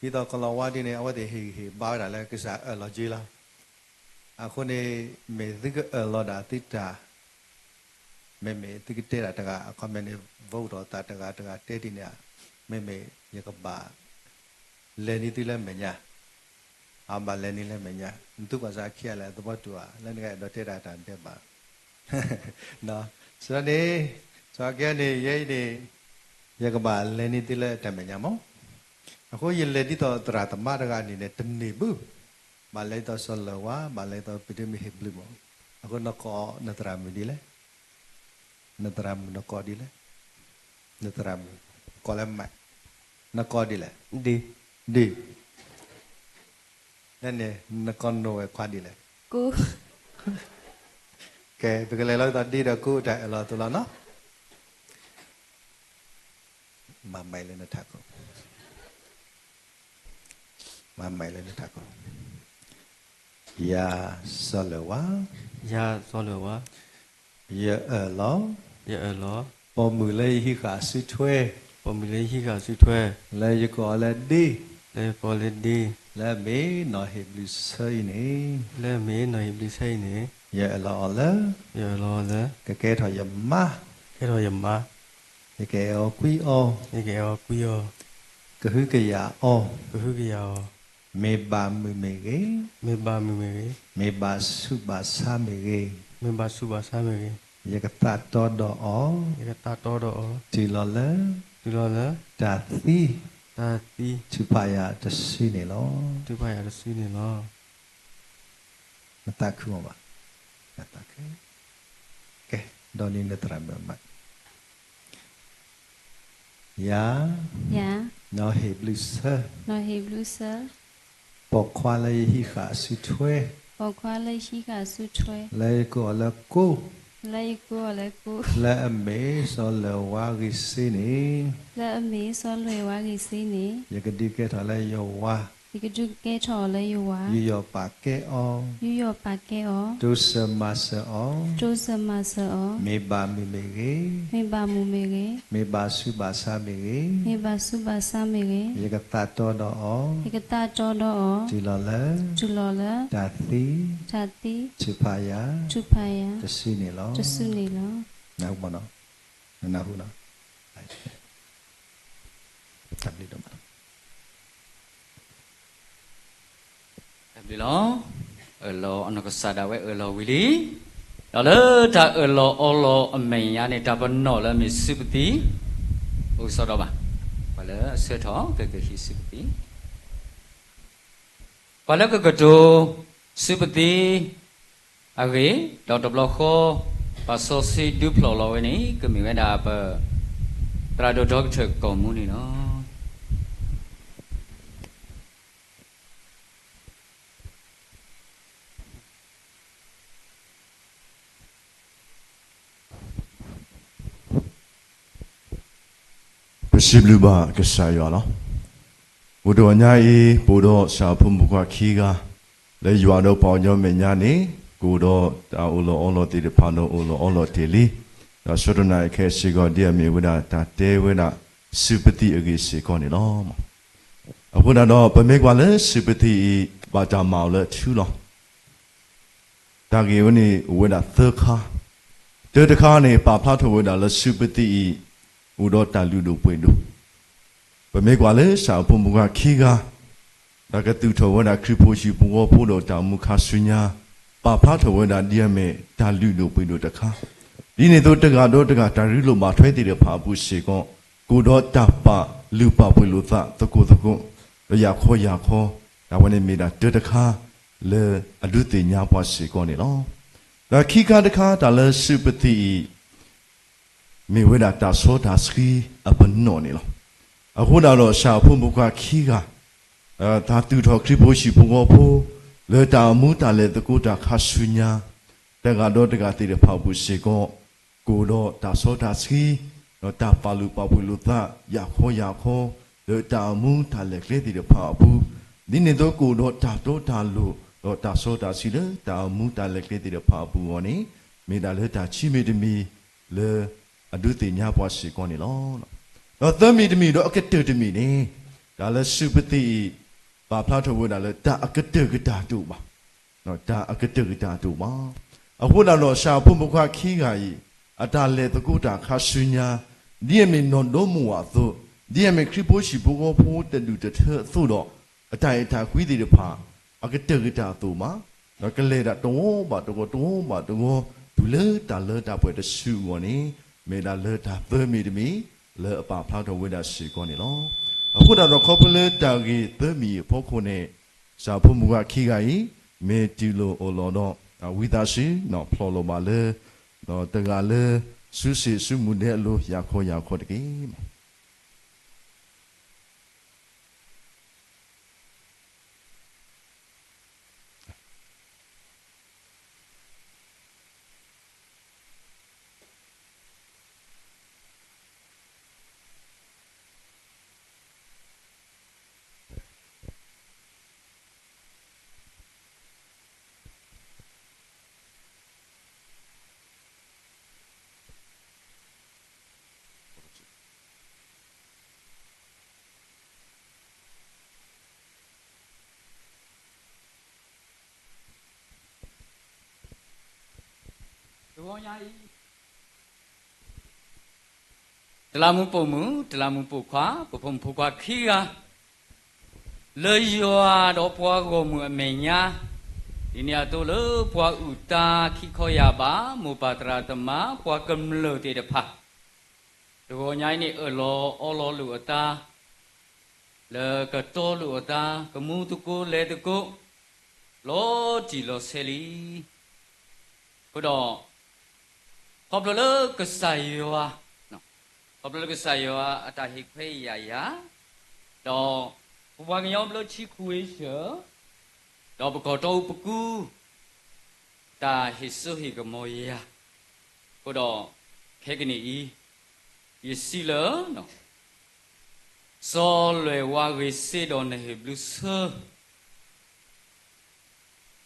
သိးကလီၤဝါဒ်န့ၣ် အဝဲသ့ၣ်ဟ့ၣ်ဂံၢ်ဟ့ၣ်ဘါဝဲဒၣ်လၢကစၢ်အၢၣ်လီၤက့ၤလီၤ. အဃိန့ၣ် မ့ၢ်သုကအၢၣ်လီၤဒၣ်သုတၢ် မ့မ့ၢ်သုကတဲဒၣ်တဂၤ အခီပညီန့ၣ် voteဒီးသးတဂၤတဂၤတဲဒ်န့ၣ်ဧါ, မ့မ့ၢ်ယကဘၣ် လဲၤန့ၢ်သုလၢမဲာ်ညါ, အဘၣ်လဲၤန့ၢ်လၢမဲာ်ညါ, နသုကွၢ်စ့ၢ်ခံဂၤလဲၣ် သဘီတူၢ်ဧါ, လၢနကအဲၣ်ဒိးတဲဒၣ်တၢ်ဒဲးဘး, စံးန့ၣ်, စံးကဲန့ၣ် ယဲအံၤန့ၣ် ယကဘၣ်လဲၤန့ၢ်သုလၢတၢ်မဲာ်ညါမး, အဃိယလဲၤဒ်သိးသရၣ်သမါတဂၤန့ၣ်န့ၣ် တန့ၢ်ဘၣ်, ဘၣ်လဲၤဒ်သိးစီၤလၢၢ်ဝါ, ဘၣ်လဲၤဒ်သိးပတမ့ၢ်ဟ့ၣ်ဘျုးမး, အဃိနကိးနသရၣ်မုၣ်ဒ်လဲၣ် နသရၣ်မုၣ်နကိးဒ်လဲၣ်, နသရၣ်မုၣ်, ကိးလၢမး, နကိးဒ်လဲၣ်, ဒ်, ဒ်, လၢန့ၣ် နကိးနိၣ်ဝဲခွါဒ်လဲၣ်, ကဲ ပကလဲၤလီၤဒ်သိးဒ်ဒီးကူအတၢ်အၢၣ်လီၤအသိးလီၤနီၤ, မၤမၤလၢနထးခိၣ် မၤမၤလၢနထးခိၣ်, ယၤစီၤလၢၢ်ဝါ, ယၤစီၤလၢၢ်ဝါ, ယအၢၣ်လီၤ, ယအၢၣ်လီၤ, ပိာ်မုၣ်လၢယဟံးဃာ်အစုထွဲ ပိာ်မုၣ်လၢယဟံးဃာ်အစုထွဲ, လၢယကိးအီၤလၢဒ့, လၢယကိးအီၤလၢဒ့, လၢအမ့ၢ်နီၢ်ဟ့ၣ်ဘျုးဆၢအံၤန့ၣ်, လၢအမ့ၢ်နီၢ်ဟ့ၣ်ဘျုးဆၢအံၤန့ၣ်, ယအၢၣ်လီၤအီၤလၢ, ယအၢၣ်လီၤအီၤလၢ, ကကဲထီၣ်ယမါ, ကဲထီၣ်ယမါ, ယကအဲၣ်အီၤကွံအီၤ, ယကအဲၣ်အီၤကွံအီၤ, ကဟုကယာ်အီၤ, ကဟုကယာ်အီၤ, မ့ၢ်ဘၣ်မုာ်မ့ၢ်ဂ့ၤ, မ့ၢ်ဘၣ်မုာ်မ့ၢ်ဂ့ၤ, မ့ၢ်ဘၣ်ဆူးဘၣ်ဆါမ့ၢ်ဂ့ၤ, မ့ၢ်ဘၣ်ဆူးဘၣ်ဆါမ့ၢ်ဂ့ၤ, ယကသးတီဒီးအီၤ, ယကသးတီဒီးအီၤ, တုၤလီၤလၢ, တုၤလီၤလၢ, တၢ်သံ, တၢ်သံ, ထုးဖးယၤတစုန့ၣ်လီၤ. ထုးဖးယၤတစုန့ၣ်လီၤ. နသးခုမးဘၣ်, နသးခု, ကဲ, ဒီးနံၤနသရၣ်မုၣ်မး ယၤ, ယၤ, နီၢ်ဟ့ၣ်ဘျုးဆၢ, နီၢ်ဟ့ၣ်ဘျုးဆၢ, ပိာ်ခွါလၢယဟံးဃာ်အစုထွဲ, ပိာ်ခွါလၢယဟံးဃာ်အစုထွဲ, လၢယကိးအီၤလၢကိ, လၢယကိးအီၤလၢကိ, လၢအမ့ၢ်စီၤလၢၢ်ဝါဂ့ၤစ့န့ၣ်, လၢအမ့ၢ်စီၤလၢၢ်ဝါဂ့ၤစ့န့ၣ်, ယကဒုးကဲထီၣ်လၢယဝၤ ယကဒုးကဲထီၣ်အီၤလၢယဝၤ, ယူးယီၣ်ပာ်ကဲအီၤ, ယူးယီၣ်ပာ်ကဲအီၤ, တိစၢၤမၤစၢၤအီၤ, တိစၢၤမၤစၢၤအီၤ, မ့ၢ်ဘၣ်မုာ်မ့ၢ်ဂ့ၤ, မ့ၢ်ဘၣ်မုာ်မ့ၢ်ဂ့ၤ, မ့ၢ်ဘၣ်ဆူးဘၣ်ဆါမ့ၢ်ဂ့ၤ, မ့ၢ်ဘၣ်ဆူးဘၣ်ဆါမ့ၢ်ဂ့ၤ, ယကသးတီဒီးအီၤ, ယကသးတီဒီးအီၤ, တုၤလီၤလၢ, တုၤလီၤလၢ, တၢ်သံ, တၢ်သံ, ထုးဖးယၤ, ထုးဖးယၤ, တစုန့ၣ်လီၤ. တစုန့ၣ်လီၤ. နၢ်ဟူမးနီၤ, နနၢ်ဟူနီၤ တၢ်ဘျုးဒိၣ်မးလီၤ. တၢ်ဘျုးလီၤ. အၢၣ်လီၤအနီၢ်ကစၢ်ဒၣ်ဝဲအၢၣ်လီၤဝံၤလံ, ဒီးလၢတၢ်အၢၣ်လီၤအီလီၤအမဲာ်ညါန့ၣ် တၢ်ပနီၣ်လၢအမ့ၢ်စုပသံ, အိၣ်ကစီဒီဘၣ်, ပှၤလၢအဆၢထီၣ်ကကဟံးစုပသံ ပှၤလၢကကတိၤစုပသံအဂ့ၢ်, ဒီးတဘျီဃီ ပှၤစီဆှံဒုးဖျိးလီၤဝဲန့ၣ် ကမ့ၢ်ဝဲဒၣ်ပ သရၣ်ဒိၣ်ဒီကထၢၣ်ကီၢ်မူန့ၣ်လီၤ. ပစံးဘျုးဘၣ်ကစၢ်ယွၤလီၤ. မုၢ်တနံၤညါအံၤ ပအိၣ်ဒီးဆၣ်ဖိမုၣ်ခွါခံဂၤ လၢယွၤဒီးပှၤကညီမဲာ်ညါန့ၣ် ကအိၣ်ဒီးတၢ်အၢၣ်လီၤအီလီၤသ့ၣ်တဖၣ်ဒီးအိၣ်လီၤအီလီၤတ့ၢ်လံ, ဒီးဆၢကတီၢ်ခဲအံၤစ့ၢ်ကီး ဒ်အမ့ၢ်ဝဲဒၣ်တၢ်တဲဝဲဒၣ် စုပသံအဂ့ၢ်စ့ၢ်ကီးန့ၣ်လီၤ. အဃိသတးဒီး ပမ့ၢ်ကွၢ်လၢစုပသံအံၤ ဘၣ်တၢ်မၤအီၤလၢအထူလီၤ. တၢ်ဂ့ၢ်ဝဲန့ၣ် အိၣ်ဝဲဒၣ်သၢခါ, တၢတခါန့ၣ် ပာ်ဖျါထီၣ်ဝဲဒၣ်လၢစုပသံအံၤ အိၣ်ဒီးတၢ်လုၢ်ဒိၣ်ပှ့ၤဒိၣ်, ပမ့ၢ်ကွၢ်လၢဆၣ်ဖိမုၣ်ခွါခံဂၤ တၢ်ကသူၣ်ထီၣ်ဝဲဒၣ်ခရံာ်ဖိဟံၣ်ဖိဃီဖိဒီးတၢ်အိၣ်မူခါဆူညါ, ပာ်ဖျါထီၣ်ဝဲဒၣ်ဒ်အမ့ၢ်တၢ်လုၢ်ဒိၣ်ပှ့ၤဒိၣ်တခါ, ဒ်န့ၣ်အသိးတဂၤဒီးတဂၤတၢ်ရ့လိာ်ဘၣ်ထွဲသ့ၣ်တဖၣ်အပူၤစ့ၢ်ကီး, ကအိၣ်ဒီးတၢ်ပာ်လုၢ်ပာ်ပှ့ၤလိာ်သးသကိးသကိး, ဒီးယၤခီယၤခီ, တၢ်ဝဲန့ၣ်မ့ၢ်ဒၣ်တၢတခါ လၢအဒုးသ့ၣ်ညါပှၤစ့ၢ်ကီးန့ၣ်လီၤ. ဒီးခံခါတခါ တၢ်လၢစုပသံအံၤ မ့ၢ်ဝဲဒၣ်တၢ်စီတၢ်ဆှံအပနီၣ်န့ၣ်လီၤ. အဃိသတးဒီးဆၣ်ဖိမုၣ်ခွါခံဂၤ တၢ်သူၣ်ထီၣ်ခရံာ်ဖိဟံၣ်ဖိဃီဖိ လၢတၢ်အိၣ်မူတၢ်လဲၤသကိးတၢ်ခါဆူညါ, တဂၤဒီးတဂၤသ့ၣ်တဖၣ်အပူၤစ့ၢ်ကီး, ကအိၣ်ဒီးတၢ်စီတၢ်ဆှံ, ဒီးတၢ်ပာ်လုၢ်ပာ်ပှ့ၤလိာ်သး ယၤခီယၤခီ, လၢတၢ်အိၣ်မူတၢ်လဲၤကျဲသ့ၣ်တဖၣ်အပူၤ, ဒ်န့ၣ်အသိးကအိၣ်ဒီးတၢ်တီတၢ်လိၤ, ဒီးတၢ်စီတၢ်ဆှံလၢတၢ်အိၣ်မူတၢ်လဲၤကျဲသ့ၣ်တဖၣ်အပူၤအဂီၢ်န့ၣ်, မ့ၢ်ဒၣ်လၢတၢ်ခံမံၤတမံၤ လၢအဒုးသ့ၣ်ညါပှၤစ့ၢ်ကီးန့ၣ်လီၤ. ဒီးသၢမံၤတမံၤဒီးအကတၢၢ်တမံၤန့ၣ်, တၢ်လၢစုပသံအံၤ ပာ်ဖျါထီၣ်ဝဲဒၣ်လၢတၢ်အကတၢၢ်ကတၢၢ်တအိၣ်ဘၣ်, တၢ်အကတၢၢ်ကတၢၢ်တအိၣ်ဘၣ်. အဃိသတးဒီးဆၣ်ဖိမုၣ်ခွါခံဂၤအံၤ အတၢ်လဲၤသကိးတၢ်ခါဆူညါ, ဒ်အမ့ၢ်နီၢ်ဒီမါဝၤအသိး, ဒ်အမ့ၢ်ခရံာ်ဖိဟံၣ်ဖိဃီဖိတဒူၣ်တထၢအသိးဒီး, အတၢ်အဲၣ်တၢ်ကွံသ့ၣ်တဖၣ် အကတၢၢ်ကတၢၢ်အသိးမး, ဒီးကလဲၤဒၣ်တဝီဘၣ်တဝီ တဝီဘၣ်တဝီ, တုၤလၢတၢ်လၢတၢ်ပှဲၤတစုအဂီၢ်န့ၣ်, မ့ၢ်ဒၣ်လၢတၢ်သၢမံၤတမံၤ လၢအပာ်ဖျါထီၣ်ဝဲဒၣ်စ့ၢ်ကီးန့ၣ်လီၤ. အဃိသတးဒီးခီဖျိလၢတၢ်ဂ့ၢ်သၢမံၤအဖီခိၣ်န့ၣ်, ဆၣ်ဖိမုၣ်ခွါခံဂၤအံၤ မ့ၢ်တုၤလီၤအိၣ်လီၤဒီး ဝံသးစူၤ ဖျိးလီၤဘၣ်လၢ တဂၤလၢ စုစ့ၣ်စုမူဒဲအလိၤ ယၤခီယၤခီတက့ၢ်. တဂီၤညါအံၤ တလးမူးပိာ်မုၣ် တလးမူးပိာ်ခွါ ပဖိမုၣ်ဖိခွါခံဂၤ လၢယွၤဒီးပှၤဂီၢ်မုၢ်အမဲာ်ညါ, ဒ်န့ၣ်အသိးလၢပှၤအုၣ်တၢ်ခံခီယၢ်ဘး မိၢ်ပၢ်သရၣ်သမါ ပှၤကမျၢၢ်သ့ၣ်တဖၣ် တဂီၤညါအံၤန့ၣ် အၢၣ်လီၤအီလီၤလိာ်အသး လၢကတီလိာ်အသး ကမူသကိးလဲၤသကိး လီၤတံၢ်လီၤဆဲးလံ. အဃိဒီး ခီဖျိလၢကစၢ်ယွၤ, ခီဖျိလၢကစၢ်ယွၤအတၢ်ဟ့ၣ်ခွဲးယာ်ယၤ, ဒီးပပှၤကညီဘျၢထံခဝ့ၡၢၣ်, ဒီးပကီၢ်တီအူပကူ တၢ်ဟ့ၣ်စိဟ့ၣ်ကမီၤယၤ, အဃိဒီး ခဲကနံၣ်အံၤ ယစံးလၢ စီၤလွဲၢ်ဝါဂ့ၤစ့ဒီးနဟ့ၣ်ဘျုးဆၢ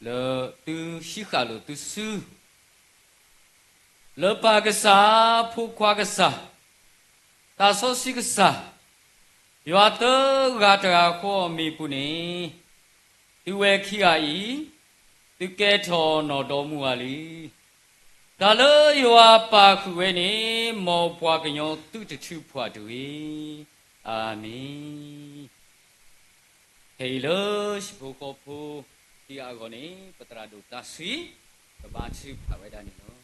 လၢသုဟံးဃာ်လိာ်သုစု လၢပၢ်ကစၢ်, ဖိခွါကစၢ်, သးစီဆှံကစၢ်, ယွၤသၢဂၤတဂၤဃီအမံၤပူၤန့ၣ်, သုဝဲခံဂၤအံၤ, သုကဲထီၣ်နီၢ်ဒီမါဝၤလံ. တၢ်လၢယွၤပာ်ဃုာ်ဝဲန့ၣ်, မ်ပှၤကညီသုတထုးဖးတဂ့ၤ. အၤမ့ၣ်. ခဲအံၤလၢဟံၣ်ဖိဃီဖိခံဂၤအဂီၢ်န့ၣ် ပသရၣ်ဒိၣ်သးစွံ ကဘါထုကဖၣ်ဝဲဒၣ်န့ၣ်လီၤ.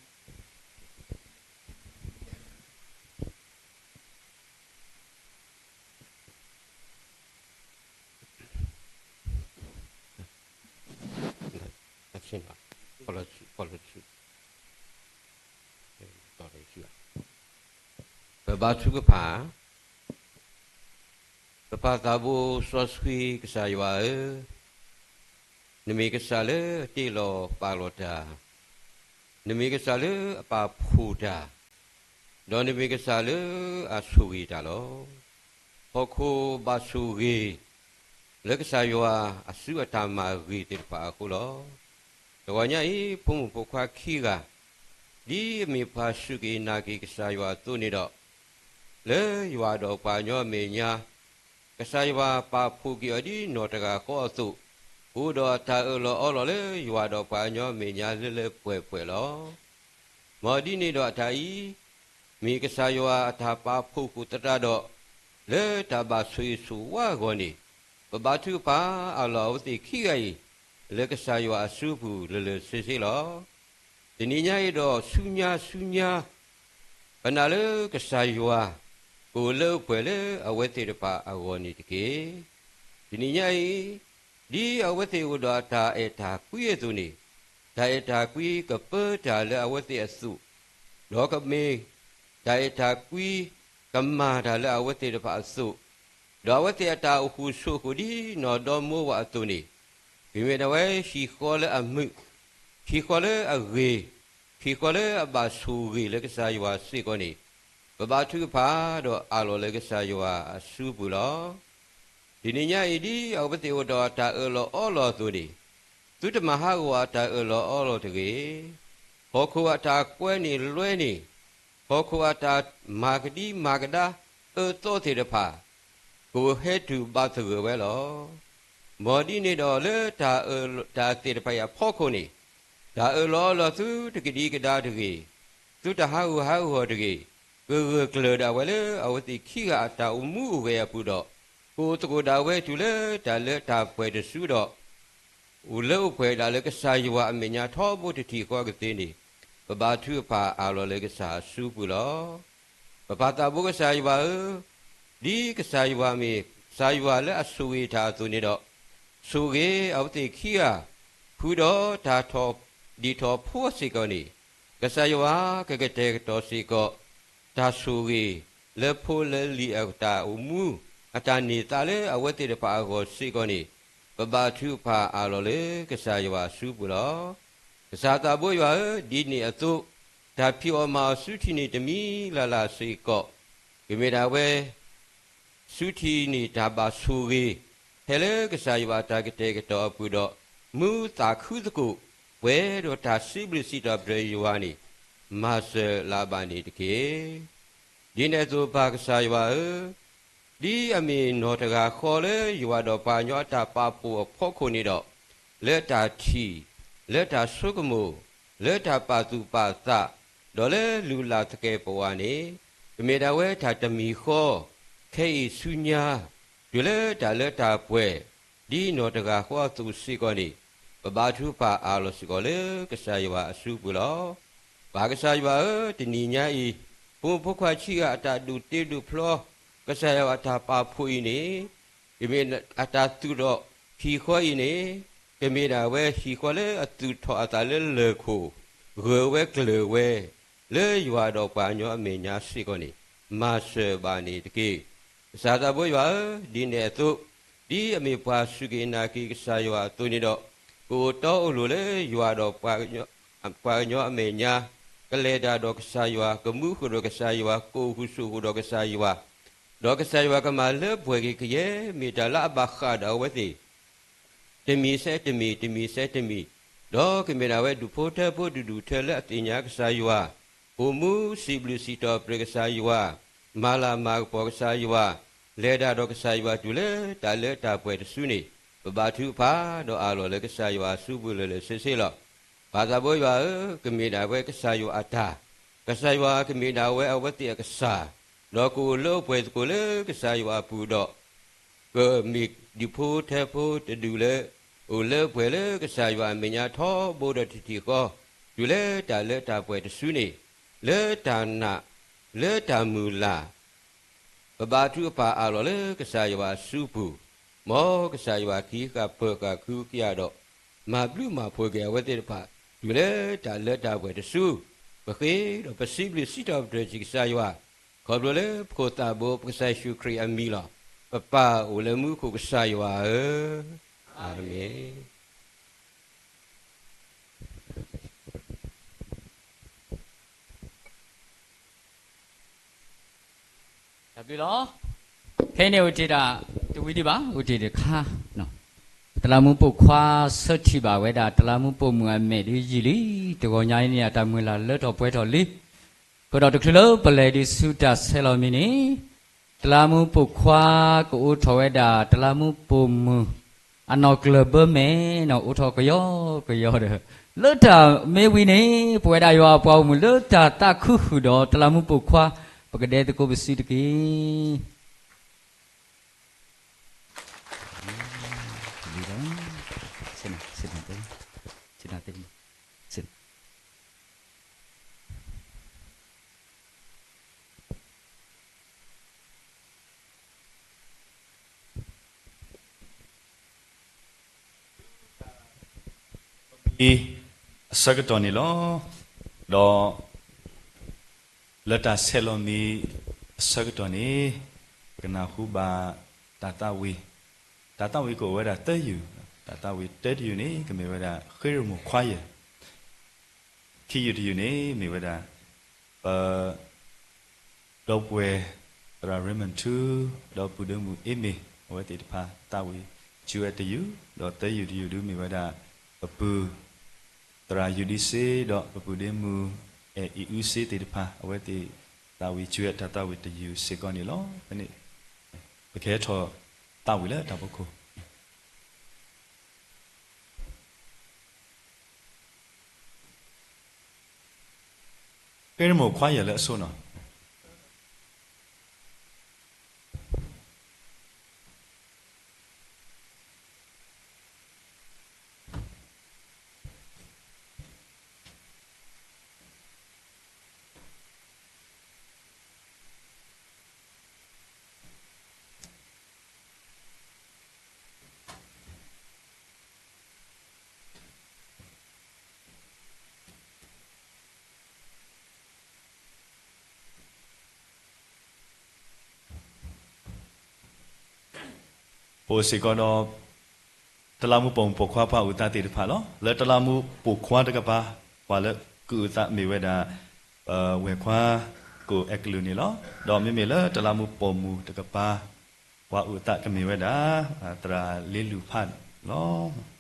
ပဘါထုကဖၣ်. ပပၢ်သးဘိစီဆှံကစၢ်ယွၤဧၢ, နမ့ၢ်ကစၢ်လၢအတ့လီၤပာ်လီၤတၢ်, နမ့ၢ်ကစၢ်လၢအပာ်ဖှိၣ်တၢ်, ဒီးနမ့ၢ်ကစၢ်လၢအဆိၣ်ဂ့ၤတၢ်လီၤ. ဟီၣ်ခိၣ်ဘၣ်ဆိၣ်ဂ့ၤ လၢကစၢ်ယွၤအစုအတၢ်မၤဂ့ၤသ့ၣ်တဖၣ်အဃိလီၤ. တဂီၤညါအံၤ ဖိမုၣ်ဖိခွါခံဂၤ ဒ်အမ့ၢ်ပှၤစူၢ်က့ၤနာ်က့ၤကစၢ်ယွၤအသိးန့ၣ်ဒီး, လၢယွၤဒီးပှၤကညီအမဲာ်ညါ, ကစၢ်ယွၤပာ်ဖှိၣ်က့ၤအီၤဒ်နီၢ်တဂၤဃီအသိး, အိၣ်ဒီးအတၢ်အၢၣ်လီၤအီလီၤလၢယွၤဒီးပှၤကညီအမဲာ်ညါလၢလၢပှဲၤပှဲၤလီၤ. မ်ဒ်န့ၣ်ဒီးအတၢ်အံၤ မ့ၢ်ကစၢ်ယွၤအတၢ်ပာ်ဖှိၣ်ဃုာ်သတးဒီး, လၢတၢ်ဘၣ်ဆိၣ်ဂ့ၤဆိၣ်ဝါအဂီၢ်န့ၣ်, ပဘါထုကဖၣ်အၢၣ်လီၤအဝဲသ့ၣ်ခံဂၤအံၤ, လၢကစၢ်ယွၤအစုပူၤလၢလၢဆ့ဆ့လီၤ. တနံၤညါအံၤဒီးဆူညါဆူညါ, ပနာ်လၢကစၢ်ယွၤ ကအိၣ်လၢအိၣ်ပှဲၤလၢအဝဲသ့ၣ်တဖၣ်အဂီၢ်န့ၣ်တက့ၢ်. တနံၤညါအံၤ, ဒ်အဝဲသ့ၣ်အိၣ်ဒီးအတၢ်အဲၣ်တၢ်ကွံအသိးန့ၣ်, တၢ်အဲၣ်တၢ်ကွံကပၢတၢ်လၢအဝဲသ့ၣ်အသိး, ဒီးကမ့ၢ်တၢ်အဲၣ်တၢ်ကွံ ကမၤတၢ်လၢအဝဲသ့ၣ်တဖၣ်အသိး, ဒီးအဝဲသ့ၣ်အတၢ်အိၣ်ဃူဆိးဃူဒ်နီၢ်ဒီမါဝၤအသိးန့ၣ်, မ့မ့ၢ်ဒၣ်ဝဲဟံၣ်ဃီလၢအမုာ်, ဟံၣ်ဃီလၢအဂ့ၤ, ဟံၣ်ဃီလၢအဘၣ်ဆိၣ်ဂ့ၤလၢကစၢ်ယွၤစ့ၢ်ကီးန့ၣ်, ပဘါထုကဖၣ်ဒီးအၢၣ်လီၤလၢကစၢ်ယွၤအစုပူၤလီၤ. တနံၤညါအံၤဒ်အဝဲသ့ၣ်အိၣ်ဒီးအတၢ်အၢၣ်လီၤအီလီၤအသိးန့ၣ်, သုတမၤဟးဂီၤအတၢ်အၢၣ်လီၤအီလီၤတဂ့ၤ. ဟီၣ်ခိၣ်အတၢ်ကွဲန့ၣ်လွဲန့ၣ်, ဟီၣ်ခိၣ်အတၢ်မၤကဒံမၤကဒါအၢသီသ့ၣ်တဖၣ်, ကဟဲတုၤဘၣ်သဂၢၢ်ဝဲလီၤ. မ်ဒ်န့ၣ်ဒီးလၢတၢ်အၢၣ်တၢ်သ့ၣ်တဖၣ်အံၤအဖီခိၣ်န့ၣ်, တၢ်အၢၣ်လီၤအီလီၤသုတကဒံကဒါတဂ့ၤ, သုတဟးဂူာ်ဟးဂီၤတဂ့ၤ, ကဂၢၢ်ကျၢၤဒၣ်ဝဲလၢအဝဲသ့ၣ်ခံဂၤအတၢ်အိၣ်မူအိၣ်ဂဲၤအပူၤဒီး, ကအိၣ်သကိးဒၣ်ဝဲတုၤလၢတၢ်လၢတၢ်ပှဲၤတစုဒီး အိၣ်လၢအိၣ်ပှဲၤဒၣ်လၢကစၢ်ယွၤအမဲာ်ညါထီဘိတထံၣ်ဃီကသ့န့ၣ်, ပဘါထုကဖၣ်အၢၣ်လီၤလၢကစၢ်အစုပူၤလီၤ. ပပၢ်သးဘိကစၢ်ယွၤဧၢ, ဒ်ကစၢ်ယွၤမ့ၢ်ကစၢ်ယွၤလၢအဆိၣ်ဂ့ၤတၢ်အသိးန့ၣ်ဒီး, ဆိၣ်ဂ့ၤအဝဲသ့ၣ်ခံဂၤ, ဃုာ်ဒီးတၢ်ထီၣ်ဒံးထီၣ်ဖိစ့ၢ်ကီးန့ၣ်, ကစၢ်ယွၤကကတဲာ်ကတီၤစ့ၢ်ကီး တၢ်ဆိၣ်ဂ့ၤလၢဖိလၢလံၤအတၢ်အိၣ်မူ, အတၢ်န့ၢ်သါလၢအဝဲသ့ၣ်တဖၣ်အဂီၢ်စ့ၢ်ကီးန့ၣ်, ပဘါထုကဖၣ်အၢၣ်လီၤလၢကစၢ်ယွၤအစုပူၤလီၤ. ကစၢ်သးဘိယွၤဧၢ, ဒ်န့ၣ်အသိး, တၢ်ဖံးအီၣ်မၤအီၣ်စုထံၣ်န့ၢ်တမံၤလၢ်လၢ်စ့ၢ်ကီး, ကမ့ၢ်ဒၣ်ဝဲ စုထံၣ်န့ၢ်တၢ်ဘၣ်ဆိၣ်ဂ့ၤ, ဖဲလၢကစၢ်ယွၤအတၢ်ကတဲာ်ကတီၤအပူၤဒီး, မူသးခုသကိး, ပှဲၤဒီးတၢ်စံးဘျုးစံးထီၣ်ပတြၢၤယွၤန့ၣ်, မၤစၢၤလၢၤဘၣ်န့ၣ်တက့ၢ်. ဒ်န့ၣ်အသိးပၢ်ကစၢ်ယွၤဧၢ, ဒ်အမ့ၢ်နီၢ်တဂၤဃီလၢယွၤဒီးပှၤကညီအတၢ်ပာ်ဖှိၣ်အဖီခိၣ်န့ၣ်ဒီး, လၢတၢ်ထံၣ်, လၢတၢ်ဆိကမိၣ်, လၢတၢ်ပာ်သူၣ်ပာ်သး, ဒီးလၢလုၢ်လၢ်သကဲာ်ပဝးန့ၣ် ကမ့ၢ်ဒၣ်ဝဲတၢ်တမံၤဃီ, ခဲအံၤဆူညါ, တုၤလၢတၢ်လၢတၢ်ပှဲၤ, ဒ်နီၢ်တဂၤဃီအသိးစ့ၢ်ကီးန့ၣ်, ပဘါထုကဖၣ်အးလီၤစ့ၢ်ကီးလၢကစၢ်ယွၤအစုပူၤလီၤ. ပၢ်ကစၢ်ယွၤဧၢ, တနံၤညါအံၤ, ဖိမုၣ်ဖိခွါဆံးဂၤအတၢ်ဒိးတ့ဒိးဖျီ, ကစၢ်ယွၤအတၢ်ပာ်ဖှိၣ်အံၤန့ၣ် ကမ့ၢ်အတၢ်သူၣ်ထီၣ်ဟံၣ်ဃီအံၤန့ၣ်, ကမ့ၢ်ဒၣ်ဝဲဟံၣ်ဃီလၢအသူၣ်ထီၣ်အသးလၢလၢၢ်ခိၣ်, ဂၢၢ်ဝဲကျၢၤဝဲ, လၢယွၤဒီးပှၤကညီအမဲာ်ညါစ့ၢ်ကီးန့ၣ်, မၤစၢၤဘၣ်န့ၣ်တက့ၢ်. ကစၢ်သးဘိယွၤဧၢ, ဒ်န့ၣ်အသိး, ဒ်အမ့ၢ်ပှၤစူၢ်က့ၤနာ်က့ၤကစၢ်ယွၤအသိးန့ၣ်ဒီး, ကအိၣ်တီအိၣ်လိၤလၢယွၤဒီးပှၤကညီအမဲာ်ညါ, ကလဲၤတၢ်ဒီးကစၢ်ယွၤ, ကမူဃုာ်ဒီးကစၢ်ယွၤ, ကအိၣ်ဃုာ်ဆိးဃုာ်ဒီးကစၢ်ယွၤ, ဒီးကစၢ်ယွၤကမၤလၢပှဲၤက့ၤကယဲၢ်မ့ၢ်တၢ်လၢအဘၣ်ဃးဒီးအဝဲသ့ၣ် တမံၤဆဲးတမံၤ, တမံၤဆဲးတမံၤ, ဒီးကမ့ၢ်ဒၣ်ဝဲဒူၣ်ဖိထၢဖိတဒူၣ်ထဲလၢအသ့ၣ်ညါကစၢ်ယွၤ, အိၣ်မူစံးဘျုးစံးထီၣ်ပတြၢၤကစၢ်ယွၤ, မၤလၤမၤကပီၤကစၢ်ယွၤ, လဲၤတၢ်ဒီးကစၢ်ယွၤတုၤလၢတၢ်လၢတၢ်ပှဲၤတစုန့ၣ်, ပဘါထုကဖၣ်ဒီးအးလီၤလၢကစၢ်ယွၤအစုပူၤလၢာ်လၢာ်ဆ့ဆ့လီၤ. ပၢ်သးဘိယွၤဧၢ, ကမ့ၢ်ဒၣ်ဝဲကစၢ်ယွၤအတၢ်, ကစၢ်ယွၤကမ့ၢ်ဒၣ်ဝဲအဝဲသ့ၣ်အကစၢ်, ဒီးကအိၣ်လၢအိၣ်ပှဲၤသကိးလၢကစၢ်ယွၤအပူၤဒီး ကမ့ၢ်ဒူၣ်ဖိထၢဖိတဒူၣ်လၢ အိၣ်လၢပှဲၤလၢကစၢ်ယွၤအမဲာ်ညါထီဘိဒီးတထံၣ်ဃီ, တုၤလၢတၢ်လၢတၢ်ပှဲၤတစုန့ၣ်, လၢတၢ်နာ်, လၢတၢ်မုၢ်လၢ်, ပဘါထုကဖၣ်အးလီၤလၢကစၢ်ယွၤအစုပူၤ, မ်ကစၢ်ယွၤကဟံးဃာ်ပၢၤဃာ်ဃုကယၤဒီး, မၤဘျုးမၤဖှိၣ်က့ၤအဝဲသ့ၣ်တဖၣ်, တုၤလၢတၢ်လၢတၢ်ပှဲၤတစု, ပဃ့ဒီးပစံးဘျုးစံးထီၣ်ပတြၢၤစ့ၢ်ကစၢ်ယွၤ, ခီဖျိလၢပခိၣ်သးဘိပကစၢ်ယ့ၣ်ၡူးခရံာ်အမံၤလီၤ. ပပၢ်အိၣ်လၢမူခိၣ်ကစၢ်ယွၤဧၢ, အၤမ့ၣ်. တၢ်ဘျုးလီၤ. ခဲအံၤန့ၣ်အိၣ်တ့ၢ်ဒၣ်တဝံၤဒံးဘၣ်, အိၣ်တ့ၢ်တခါ, တလးမူးပိာ်ခွါဆၢထံၣ်ဘၣ်ဝဲဒၣ် တလးမူးပိာ်မုၣ်အမဲာ်ဒ်ယံာ်လံ, တဂီၤညါအံၤန့ၣ် အတၢ်မုၢ်လၢ်လၢထီၣ်ပှဲၤထီၣ်လံ. အဃိဒီးတချုးလၢပလဲၤဒုးဆူတၢ်ဆဲးလီၤမံၤန့ၣ်, တလးမူးပိာ်ခွါကအိးထီၣ်ဝဲဒၣ် တလးမူးပိာ်မုၣ် အနီၢ်ကျၢၢ်ဘၢမဲာ်န့ၣ် အိးထီၣ်ကယီကယီဒီး, လၢတၢ်မ့ၢ်ဝံၤန့ၣ် ပဝဲဒၣ်ယွၤအပှၤဂီၢ်မုၢ်လၢတၢ်သးခုဃုာ်ဒီး တလးမူးပိာ်ခွါ ပကဒဲသကိးပစုတက့ၢ်. အဆၢကတီၢ်န့ၣ်လီၤ. ဒီး လၢတၢ်ဆဲးလီၤမံၤအဆၢကတီၢ်န့ၣ်, ကနၢ်ဟူဘၣ်တၢ်သးဝံၣ်, တၢ်သးဝံၣ်ကအိၣ်ဝဲဒၣ်သၢယုၢ်, တၢ်သးဝံၣ်တၢတယုၢ်န့ၣ် ကမ့ၢ်ဝဲဒၣ် ဃ့ရမိၢ်ခွါယဲၢ် ခံယုၢ်တယုၢ်န့ၣ် မ့ၢ်ဝဲဒၣ် ပ ဒီပုၢ်ဝဲၢ် သရၣ်ရ့မၢၣ်ထူ ဒီးပုၢ်ဒ့မုၣ်အ့မ့ၢ် အဝဲသ့ၣ်တဖၣ်သးဝံၣ် ကၠူဝဲတယုၢ်, ဒီးသၢယုၢ်တယုၢ်ဒုးမ့ၢ်ဝဲဒၣ် ပပုၢ် သရၣ်ယူဒံစ့ ဒီးပပုၢ်ဒ့မုၣ် အဲၣ်အံၤအူစ့သ့ၣ်တဖၣ် အဝဲသ့ၣ်သးဝံၣ် ကၠူဝဲတၢ်သးဝံၣ်တယုၢ်စ့ၢ်ကီးန့ၣ်လီၤ. ဖဲန့ၣ် ပကဟဲထီၣ်သးဝံၣ်လၢတၢ်ဖီခိၣ် ဃ့ရမိၢ်ခွါယဲၢ်လၢအဆိနီၤ. ပအိၣ်စ့ၢ်ကီးဒီး တလးမူးပိာ်မုၣ်ပိာ်ခွါပှၤအုၣ်သးသ့ၣ်တဖၣ်လီၤ. လၢတလးမူးပိာ်ခွါတကပၤ ပှၤလၢကအုၣ်သးမ့ၢ်ဝဲဒၣ် ဝဲၢ်ခွါကိၣ်အဲကလုာ်န့ၣ်လီၤ. ဒီးမ့မ့ၢ်လၢတလးမူးပိာ်မုၣ်တကပၤ ပှၤအုၣ်သးကမ့ၢ်ဝဲဒၣ် သရၣ်လ့လူၢ်ဖးလီၤ.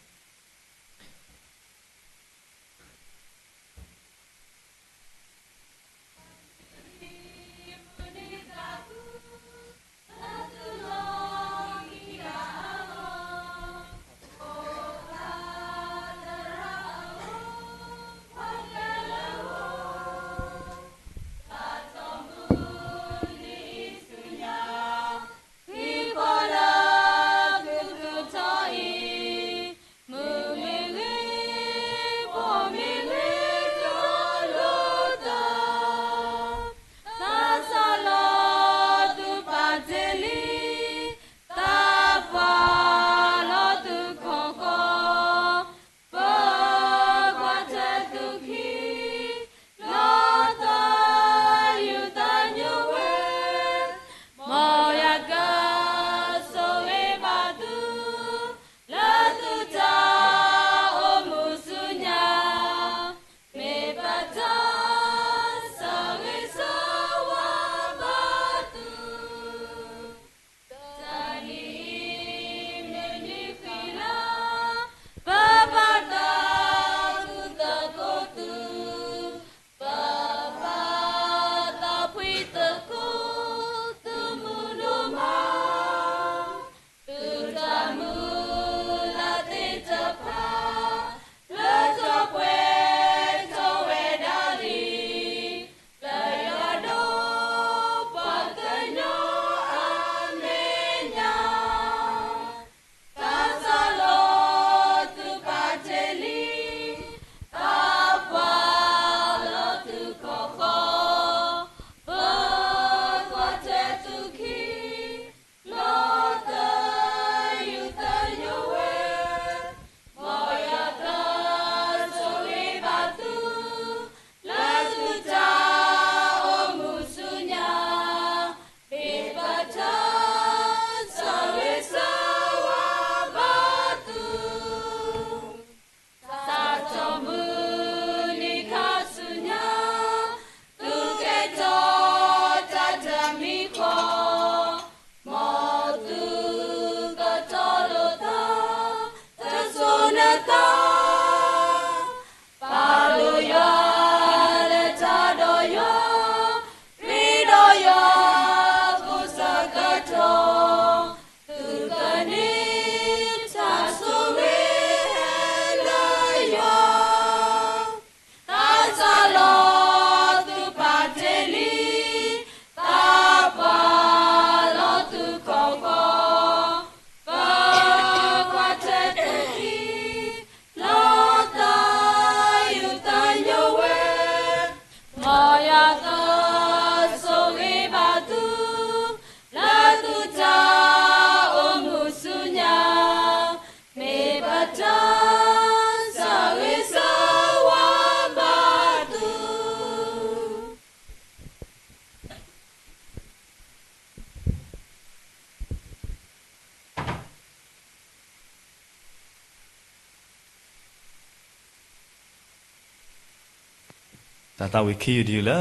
တၢ်သးဝံၣ်ခံယုၢ်တယုၢ်လၢ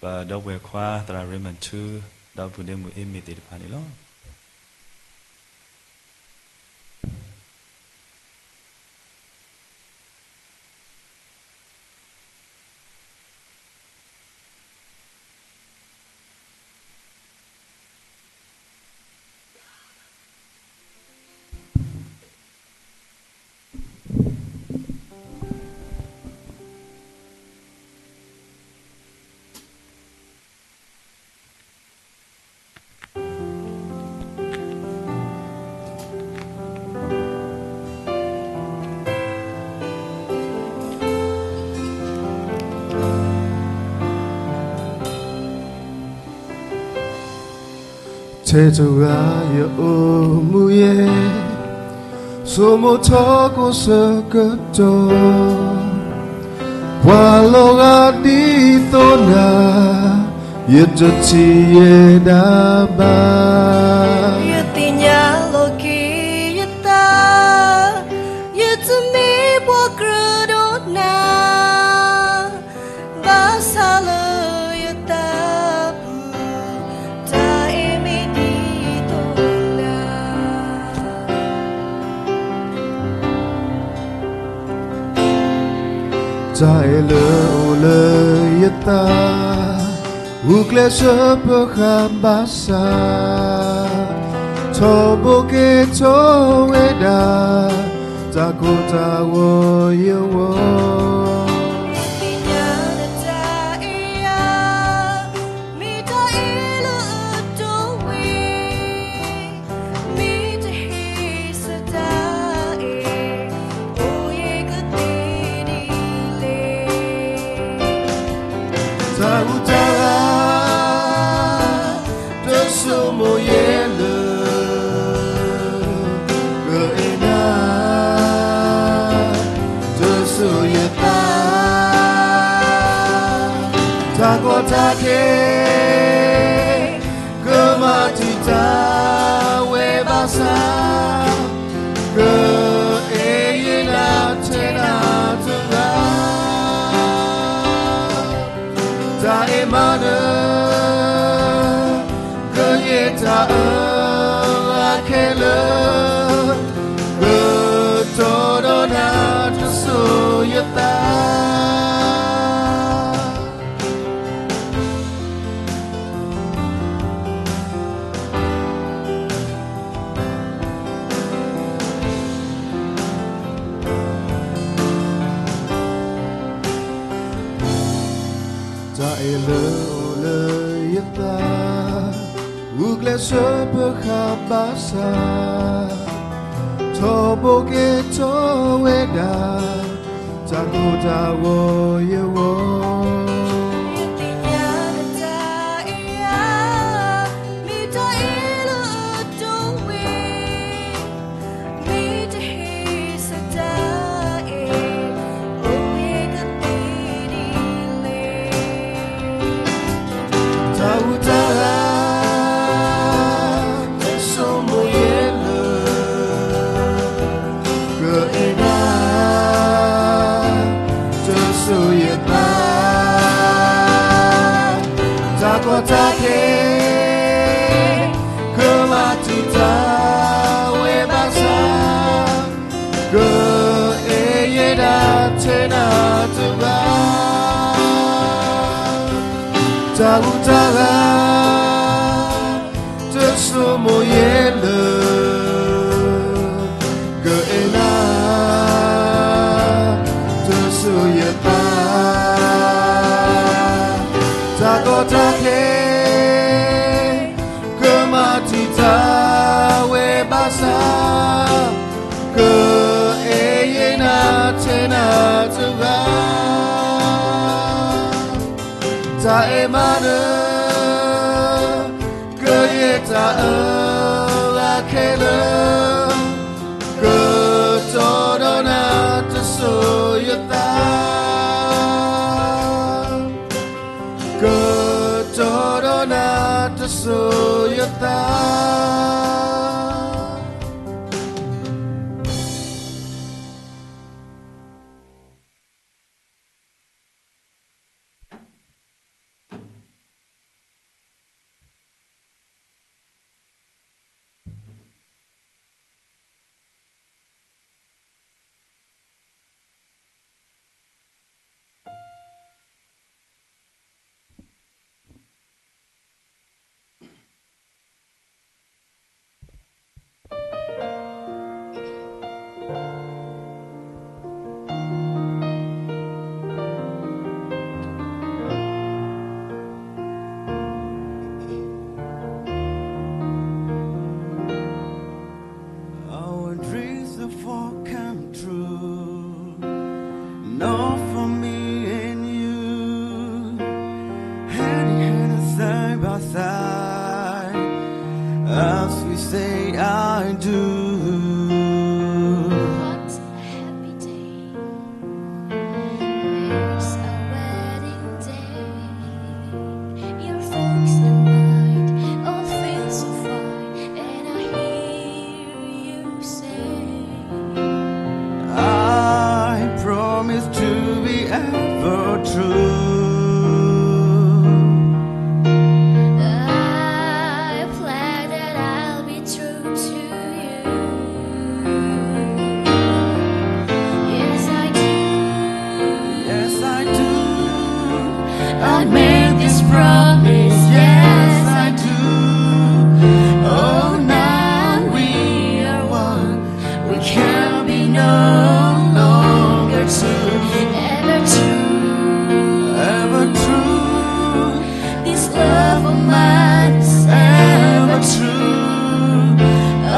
ပဒီပုၢ်ဝဲၢ်ခွါသရၣ် Raymond ထူ ဒီးပုၢ်ဒ့မုၣ်အ့မ့ၢ်သ့ၣ်တဖၣ်န့ၣ်လီၤ. ထဲတဂၤယအိၣ်မူယဲ, ဆိမိၣ်ထီၣ်ကိးဆၢကတီၢ်, ပှၤလီၤဂာ်ဒ်သိးနၤ, ယတထံၣ်ယဲဒၣ်ဘၣ်. ယသ့ၣ်ညါလီၤက့ၤယသး, ယတမ့ၢ်ပှၤကြၢးဒီးနၤ, ဘၣ်ဆၣ်လၢယသးပူၤ, တၢ်အဲၣ်မ့ၢ်ဒ်သိးနၤ. တၢ်အဲၣ်လၢအိၣ်လၢယသး, ဂုာ်ကျဲးစၢးပၢၤဃာ်ဘၣ်ဆၣ်, ထီဘိက့ၤထီဝဲဒၣ်, တၢ်ကိၢ်တၢ်ဂီၤယဂီၢ်. ယသ့ၣ်ညါလၢတၢ်အဲၣ်ယၤ, မ့ၢ်တၢ်အဲၣ်လၢအဒိၣ်ဝဲ, မ့ၢ်တဟ့ၣ်ဆၢတၢ်အဲၣ်, အိၣ်ယကသ့ဒ်လဲၣ်. တၢ်ဟူးတၢ်ဂဲၤ, တဆိမိၣ်ယဲလၢ ကအဲၣ်နၤ, တဆိၣ်ယသး, တၢ်ကီတၢ်ခဲ ကမၤတံာ်တာ်ဝဲဘၣ်ဆၣ်, ကအဲၣ်ယဲနၤထဲနၤတဂၤ. တၢ်အဲၣ်မးနၢၤ, ကယဲၢ်တၢ်အၢအခဲလၢာ်, ကတီၤဒီးနၤတဆိၣ်ယသး. တၢ်အဲၣ်လၢအိၣ်လၢယသး, ဂုာ်ကျဲးစၢးပၢၤဃာ်ဘၣ်ဆၣ်, ထီဘိက့ၤထီဝဲဒၣ်, တၢ်ကိၢ်တၢ်ဂီၤယဂီၢ်. ယသ့ၣ်ညါလၢတၢ်အဲၣ်ယၤ, မ့ၢ်တၢ်အဲၣ်လၢအဒိၣ်ဝဲ, မ့ၢ်တဟ့ၣ်ဆၢတၢ်အဲၣ်, အိၣ်ယကသ့ဒ်လဲၣ်. တၢ်ဟူးတၢ်ဂဲၤ, တဆိမိၣ်ယဲလၢ ကအဲၣ်နၤ, တဆိၣ်ယသး. တၢ်ကီတၢ်ခဲ ကမၤတံာ်တာ်ဝဲဘၣ်ဆၣ်, ကအဲၣ်ယဲဒၣ်ထဲနၤတဂၤ. တၢ်ဟူးတၢ်ဂဲၤ, တဆိမိၣ်ယဲလၢ ကအဲၣ်နၤ, တဆိၣ်ယသး. တၢ်ကီတၢ်ခဲ ကမၤတံာ်တာ်ဝဲဘၣ်ဆၣ်, ကအဲၣ်ယဲနၤထဲနၤတဂၤ. တၢ်အဲၣ်မးနၢၤ, ကယဲၢ်တၢ်အၢအခဲလၢာ်, ကတီၤဒီးနၤတဆိၣ်ယသး. ကတီၤဒီးနၤတဆိၣ်ယသး. As we say I do. What a happy day. It's a wedding day. Your folks invite, all feels so fine, and I hear you say, I promise to be ever true. I pledge that I'll be true to you. Yes, I do. Yes, I do. I make this promise. Yes, I do. Oh, now we are one. We can be no longer two. Ever true, ever true. This love of mine is ever true.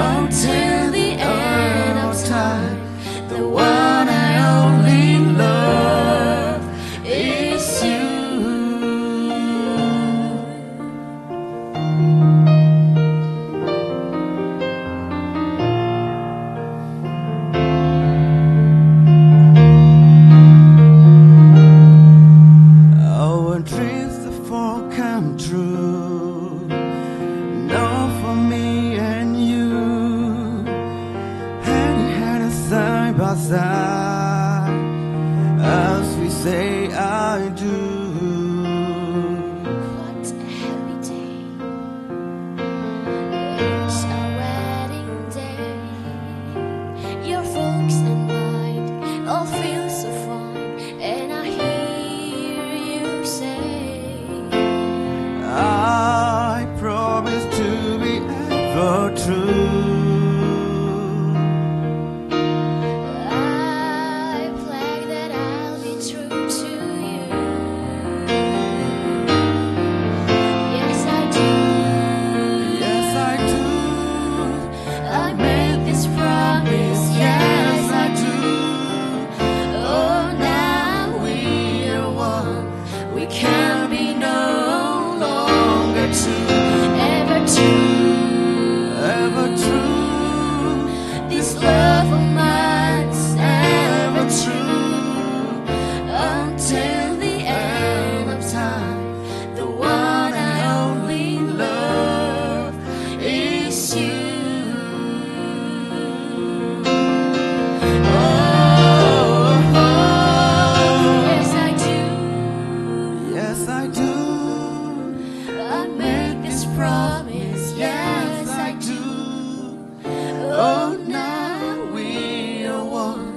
Until the end of time, the one I only love is you. Our dreams have all come true. Not for me and you. Hand in hand and side by side. As we say I do. What a happy day. It's our wedding day. Your folks and mine all feel so fine, and I hear you say, I promise to be ever true. I pledge that I'll be true to you. Yes, I do. Yes, I do. I make this promise. Yes, I do. Oh, now we are one. We can be no longer two. Ever true, ever true. This love of mine is ever true. Until the end of time, the one I only love is you. Oh, yes, I do. Yes, I do. I make this promise. Yes, I do. Oh, now we are one.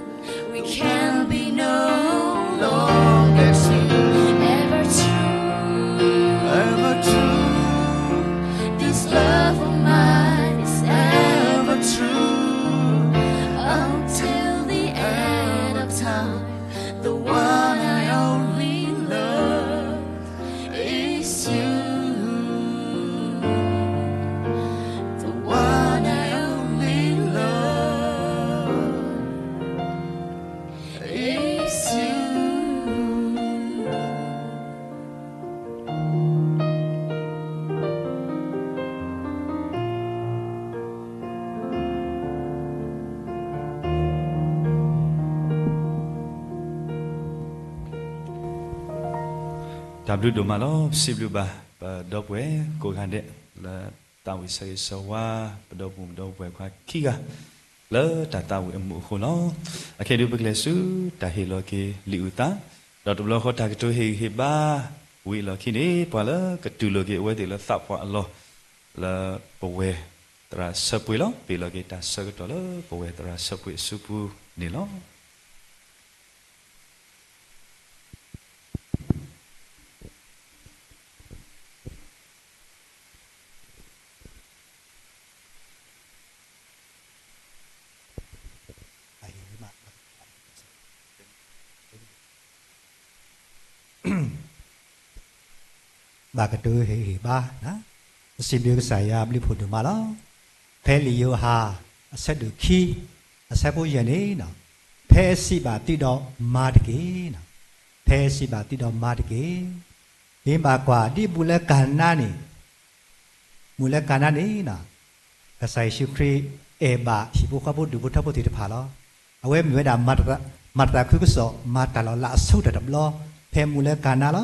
We can be no longer two. Ever true, ever true. This love of mine is ever true. Until the end of time, the one I only love is you. The one I only love is you. တၢ်ဘျုးဒိၣ်မးလီၤ. ပစံးဘျုးဘၣ် ပဒီပုၢ်ဝဲၢ်ကိးဂၤဒဲး လၢတၢ်ဝံၣ်ဆၢဂ့ၤဆၢဝါ ပဒီပုၢ်ဝဲၢ် ပဒီပုၢ်ဝဲၢ်ခွါခံဂၤ လၢတၢ်သးဝံၣ်အမူးအဃိလီၤ. အခဲအံၤဒုး ပကလဲၤဆူတၢ်ဟ့ၣ်လီၤက့ၤလံာ်အုၣ်သး, ဒီးတဘျီဃီတၢ်ကတိၤဟ့ၣ်ဂံၢ်ဟ့ၣ်ဘါ ဝံၤအလီၢ်ခံန့ၣ် ပှၤလၢကတူၢ်လိာ်က့ၤအဝဲသ့ၣ်လၢသးပှၢ်အလီၢ် လၢပဝဲၢ်သရၣ်ဆၢပှ့ၤလီၤ. ပဟ့ၣ်လီၤက့ၤတၢ်ဆၢကတီၢ်လၢပဝဲၢ်သရၣ်ဆၢပှ့ၤအစုပူၤန့ၣ်လီၤ. ဘၣ်ကတိၤဟ့ၣ်ဂံၢ်ဟ့ၣ်ဘါ, ပစံးဘျုးကစၢ်ယွၤဘျုးဖှိၣ်ဒိၣ်မးလီၤ. ဖဲလံာ်ယိၤဟၣ် အဆၢဒိၣ်ခံ အဆၢဖိယဲၢ်န့ၣ်, ဖဲအစံးဘၣ်သုဒီးမၤတက့ၢ်, ဖဲအစံးဘၣ်သုဒီးမၤတက့ၢ်. မ့ၢ်ဘၣ်ကွၢ်ဒ်ဘူၣ်လၢကၤနါန့ၣ်, ဘူၣ်လၢကၤနါန့ၣ်, ကစၢ်ယ့ၣ်ၡူးခရံာ်အဲၣ်ဘၣ်ဟံၣ်ဖိဃီဖိဒူၣ်ဖိထၢဖိသ့ၣ်တဖၣ်လီၤ. အဝဲမ့ၢ်ဝဲဒၣ် မၤတၢ်သးခုကစီၣ် မၤတၢ်လီၤလးအဆိကတၢၢ်တဘျီ ဖဲမူးလၢကၤနါလီ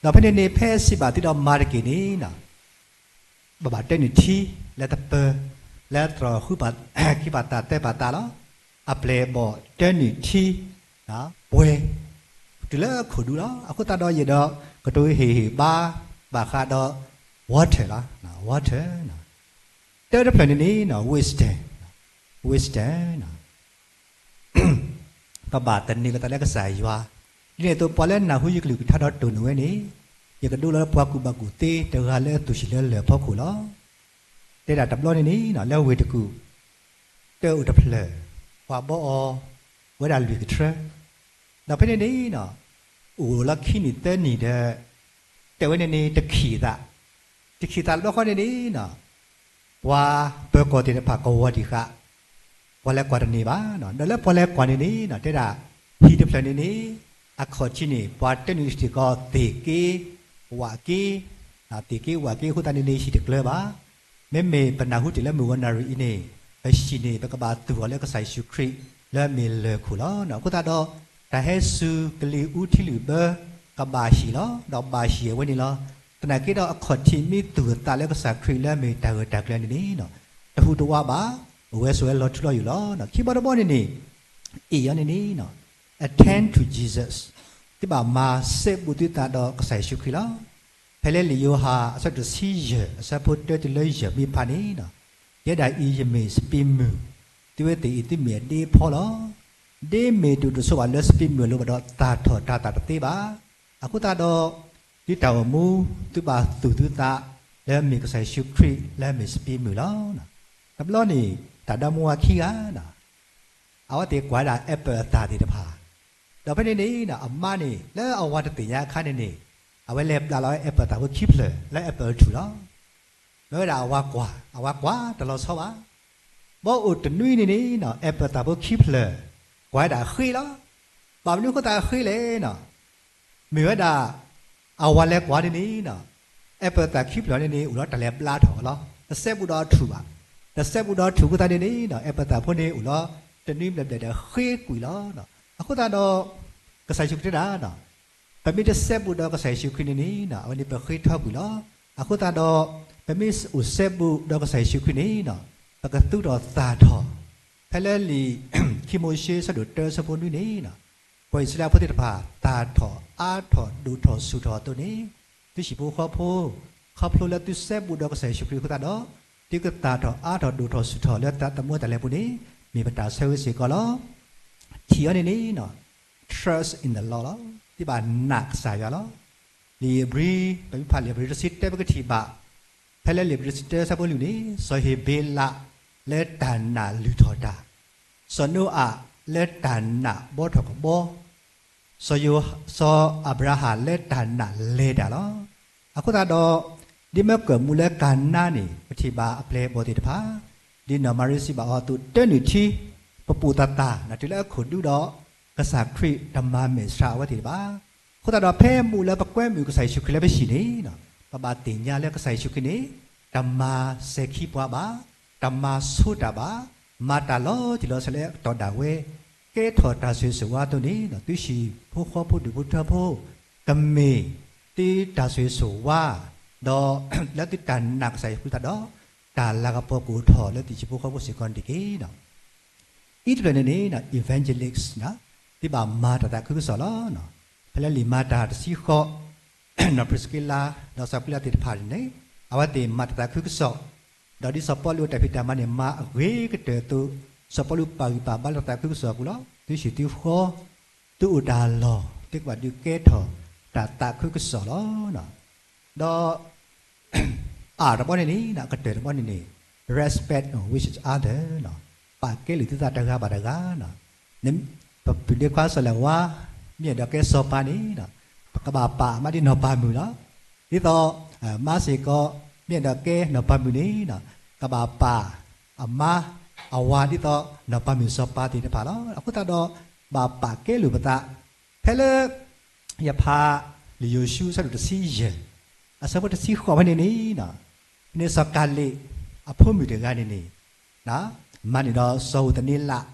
ၤ. ဒီးဖဲန့ၣ်န့ၣ် ဖဲစံးဘၣ်သုဒီးမၤတက့ၢ်န့ၣ် ဘၣ်ဘၣ်တၢနုၢ်ထံလၢတပၢၤ လၢသရိာ်ဃုပာ်ခံပာ်သးသၢပာ်သးလီၤ. အပျဲၢ်အဘီၣ်တၢနုၢ်ထံ ပှဲၤ တုၤလၢခိၣ်ဒူလီၤ. အဃိသတးဒီးယအဲၣ်ဒိးကတိၤဟ့ၣ်ဂံၢ်ဟ့ၣ်ဘါဘၣ်ဃးဒီး water လီၤ. water တၢတဖျၢၣ်န့ၣ်န့ၣ် wisdom, wisdom ပဘၣ်သန့ၤလီၤသးလၢကစၢ်ယွၤ, ဒ်န့ၣ်အသိး ပှၤလၢနၢ်ဟူယကလုၢ်ကထါဒီးတိၢ်နီၣ်ဝဲန့ၣ်, ယကဒိလီၤလၢပှၤကူၣ်ဘၣ်ကူၣ်သ့တဂၤလၢအသူၣ်ဆံးလၢလၢၢ်အဖီခိၣ်လီၤ. တဲဒၣ်တဘျီန့ၣ်န့ၣ် လၢဝ့ၢ်တကူၣ် တၢ်အိၣ်တဖျၢၣ် ပှၤဘီအီၤ ဝဲဒၣ်လွံၢ်ကထြၢ, ဒီးဖဲန့ၣ်န့ၣ် အိၣ်လီၤခံနံၣ်သၢနံၣ်ဒီး တဲဝဲန့ၣ်န့ၣ် တခံးသး, တခံးသးတဘျီဃီန့ၣ်န့ၣ် ပှၤပၢၤကီၢ်သ့ၣ်တဖၣ်ကဝီၤဒံးဃာ်, ပှၤလဲၤကွၢ်တန့ၢ်ဘၣ်. ဒီးလၢပှၤလဲၤကွၢ်န့ၣ်န့ၣ် တဲဒၣ် ဟံၣ်တဖျၢၣ်န့ၣ်န့ၣ် အခီၣ်ထံးန့ၣ် ပှၤတၢနုၢ်စ့ၢ်ကီး သ့ၣ်က့ ဝၣ်က့, သ့ၣ်က့ဝၣ်က့အဃိသတးန့ၣ်န့ၣ် ဟံၣ်တကျၢၤဘၣ်. မ့မ့ၢ်ပနၢ်ဟူတ့ၢ်လၢမုၢ်ဂီၤနၣ်ရံၣ်အံၤန့ၣ် ပဟံၣ်န့ၣ် ပကဘၣ်သူၣ်အီၤလၢကစၢ်ယ့ၣ်ၡူးခရံာ်လၢအမ့ၢ်လၢၢ်ခိၣ်လီၤ. အဃိသတးဒီး တၢ်ဟဲစူၤကလံၤအူထံလုၢ်ဘၢ ကဘၣ်ဟံၣ်လီၤ. ဒီးဘၣ်ဟံၣ်အဝဲန့ၣ်လီၤ. သနာ်က့ဒီးအခီၣ်ထံးမ့ၢ်သူၣ်အသးလၢကစၢ်ခရံာ်လၢအမ့ၢ်တၢ်ဂၢၢ်တၢ်ကျၢၤန့ၣ်န့ၣ် တဟူးတဝးဘၣ်, အိၣ်ဝဲဆိးဝဲလီၤထူလီၤယိာ်လီၤ. ခံဘီတဘီန့ၣ်န့ၣ် အ့ၣ်ယီၤန့ၣ်န့ၣ် attend to Jesus, သုဘၣ်မၤစဲဘူးသုသးဒီးကစၢ်ယ့ၣ်ၡူးခရံာ်လီၤ. ဖဲလၢလံာ်ယိၤဟၣ်အဆၢဒိၣ်တဆံယဲၢ် အဆၢဖိတၢတုၤလၢယဲၢ်မ့ၢ်ဖးန့ၣ်, ယဲဒၣ်အံၤယမ့ၢ်စပံးမုၢ်, သုဝဲသ့ၣ်အံၤသုမ့ၢ်အဒ့အဖီလီၤ. ဒ့မ့ၢ်တအိၣ်တဆိးဘၣ်လၢစပံးမုၢ်အလိၤဘၣ်ဒီး သၣ်ထီၣ်တၤသၣ်တသ့ဘၣ်. အဃိသတးဒီး သုတၢ်အိၣ်မူ သုဘၣ်သူၣ်သုသး လၢမ့ၢ်ကစၢ်ယ့ၣ်ၡူးခရံာ်လၢအမ့ၢ်စပံးမုၢ်လီၤ. တဘျီန့ၣ် တၢ်ဒီမါဝၤခံဂၤ အဝဲသ့ၣ်ကွၢ်ဒၣ် apple အသၣ်သ့ၣ်တဖၣ်, ဒီးဖဲန့ၣ်န့ၣ် အမါန့ၣ် လၢအဝၤတသ့ၣ်ညါအခါန့ၣ်န့ၣ် အဝဲလဲၤပျၢ်လီၤဝဲ apple သၣ်ဖိခံဖျၢၣ်လၢ apple အထူၣ်လီၤ. မ့ၢ်ဝဲဒၣ်အဝၤကွၢ်, အဝၤကွၢ်တလီၤဆီဘၣ်. ဘီအိၣ်တနွံန့ၣ်န့ၣ် apple သၣ်ဖိခံဖျၢၣ် ကွၢ်ဝဲဒၣ်ဃ့လီၤ. ဘၣ်မနုၤအဃိသတးဃ့လဲၣ်န့ၣ် မ့ၢ်ဝဲဒၣ် အဝၤလဲၤကွၢ်န့ၣ်န့ၣ် apple သၣ်ခံဖျၢၣ်န့ၣ်န့ၣ် အိၣ်ဒီးတၢ်လဲၤဘျါထီၣ်အီၤလီၤ. တစဲဘူးဒီးအထူၣ်ဘၣ်. တစဲဘူးဒီးအထူၣ်အဃိသတးန့ၣ်န့ၣ် apple သၣ်ဖိန့ၣ်အိၣ်လီၤ တနွံဘျဲၣ်ဘျဲၣ်ဒီးဃ့ကွံာ်လီၤ. အဃိသတးဒီး ကစၢ်ယ့ၣ်ၡူးခရံာ်တဲဒၣ် ပမ့ၢ်တစဲဘူးဒီးကစၢ်ယ့ၣ်ၡူးခရံာ်န့ၣ်န့ၣ် အဝဲန့ၣ်ပဃ့ထီကွံာ်လီၤ. အဃိသတးဒီး ပမ့ၢ်အိၣ်စဲဘူးဒီးကစၢ်ယ့ၣ်ၡူးခရံာ်န့ၣ် ပကသူၣ်ထီၣ်သၣ်ထီၣ် ဖဲလၢလံာ်ခံမိၤၡ့ အဆၢဒိၣ်တၢ အဆၢဖိနွံန့ၣ် ပှၤအံၣ်စရ့လးဖိသ့ၣ်တဖၣ် သၣ်ထီၣ်အါထီၣ်ဒိၣ်ထီၣ်ဆူၣ်ထီၣ်အသိးန့ၣ် သုဟံၣ်ဖိဃီဖိ ခီဖျိလၢသုစဲဘူးဒီးကစၢ်ယ့ၣ်ၡူးခရံာ်အဃိသတးဒီး သုကသၣ်ထီၣ်အါထီၣ်ဒိၣ်ထီၣ်ဆူၣ်ထီၣ်လၢသးသမူတၢ်လဲၤပူၤန့ၣ် မ့ၢ်ပတၢ်ဆၢဂ့ၤစ့ၢ်ကီးလီၤ. ထံၣ်အီၤန့ၣ်န့ၣ် trust in the Lord လီၤ. သုဘၣ်နာ်ကစၢ်ယွၤလီၤ. လံာ်ဧ့ၤဘြံၤ ပမ့ၢ်ဖးလံာ်ဧ့ၤဘြံၤတဆံတၢ ပကထံၣ်ဘၣ် ဖဲလၢလံာ်ဧ့ၤဘြံၤတဆံတၢ အဆၢဖိလွံၢ်န့ၣ် စီၤဧ့ၤဘ့လးလၢတၢ်နာ်လုၢ်ထီၣ်တၢ်, စီၤနိအၤလၢတၢ်နာ်ဘှီထီၣ်ကဘှီ, စီၤယိၤ, စီၤအၤဘြၤဟၣ်လၢတၢ်နာ်လဲၤတၢ်လီၤ. အဃိသတးဒီး ဒ်မ့ၢ်ကၢၣ်မူလၢကၤနါန့ၣ် ပထံၣ်ဘၣ်အပျဲၢ်အဘီၣ်သ့ၣ်တဖၣ် ဒ်နီၢ်မၤရံစံးဘၣ်အီၤအသိး တၢနုၢ်ထံ ပပိာ်သးသၣ် နတုၤလၢအခိၣ်ဒူဒီး ကစၢ်ခရံာ်တမၤမဲာ်ဆှးအဝဲသ့ၣ်တဖၣ်. အဃိသတးဒီး ဖဲမူးလၢပကွဲမုာ်ကစၢ်ယ့ၣ်ၡူးခရံာ်လၢပဟံၣ်န့ၣ် ပဘၣ်သ့ၣ်ညါလၢကစၢ်ယ့ၣ်ၡူးခရံာ်န့ၣ် တမၤစဲၤခံပှၤဘၣ်, တမၤဆိတၢ်ဘၣ်, မၤတၢ်လီၤတံၢ်လီၤဆဲးလၢအကတီၢ်ဒၣ်ဝဲ, ကဲထီၣ်တၢ်ဆိၣ်ဂ့ၤဆိၣ်ဝါအသိးန့ၣ် သုဟံၣ်ဖိဃီဖိဒူၣ်ဖိထၢဖိ ကမ့ၢ်သုတၢ်ဆိၣ်ဂ့ၤဆိၣ်ဝါ, ဒီးလၢသုတၢ်နာ်ကစၢ်ယ့ၣ်ၡူးခရံာ်သတးဒီး တၢ်လၤကပီၤကအိၣ်ထီၣ်လၢသုဟံၣ်ဖိဃီဖိစ့ၢ်ကီးန့ၣ်တက့ၢ်. အံၤတဖျၢၣ်န့ၣ်န့ၣ် evangelist သုဘၣ်မၤတၢ်သးခုကစီၣ်လီၤ. ဖဲလၢလံာ်မၤတၢ်တဆံဃိး နီၢ်ပြံးစက့လါ ဒီးစီၤအကူလါသ့ၣ်တဖၣ်န့ၣ် အဝဲသ့ၣ်မၤတၢ်သးခုကစီၣ်, ဒီးဒ်စီၤပီလူးအတၢ်ဖံးတၢ်မၤန့ၣ် မၤအဂ့ၤကတၢၢ်အသိး စီၤပီလူးပာ်ဂံၢ်ပာ်ဘါလၢတၢ်သးခုကစီၣ်အပူၤလီၤ. သုဟံၣ်သုဃီ သုအိၣ်တၢ်လီၢ် သုကဘၣ်ဒုးကဲထီၣ်တၢ်သးခုကစီၣ်လီၤ. ဒီး အတဘီန့ၣ်န့ၣ် အကတၢၢ်တဘီန့ၣ်န့ၣ် respect of each other ပာ်ကဲလုၢ်သုသးတဂၤဘၣ်တဂၤ, ပပုၢ်ဒ့ခွါစီၤလဲၤဝါ မ့ၢ်အဲၣ်ဒိးကဲစီၤပၤန့ၣ် ပကဘၣ်ပာ်အမါဒ်နီၢ်ပၤမုၣ်လီၤ. ဒ်သိး မါစ့ၢ်ကီး မ့ၢ်အဲၣ်ဒိးကဲနီၢ်ပၤမုၣ်န့ၣ် ကဘၣ်ပာ်အမါ အဝၤဒ်သိးနီၢ်ပၤမုၣ်စီၤပၤသ့ၣ်တဖၣ်လီၤ. အဃိသတးဒီး ဘၣ်ပာ်ကဲလိာ်ပသး ဖဲလၢ ယဖး လံာ်ယိၤၡူ အဆၢဒိၣ်တဆံယဲၢ် အဆၢဖိတဆံဃိးဖဲန့ၣ်န့ၣ် ဖဲန့ၣ်စီၤကၤလ့း အဖိမုၣ်တဂၤန့ၣ်န့ၣ် မၤန့ၢ်ဒီးစီၤဧိၤသန့လး,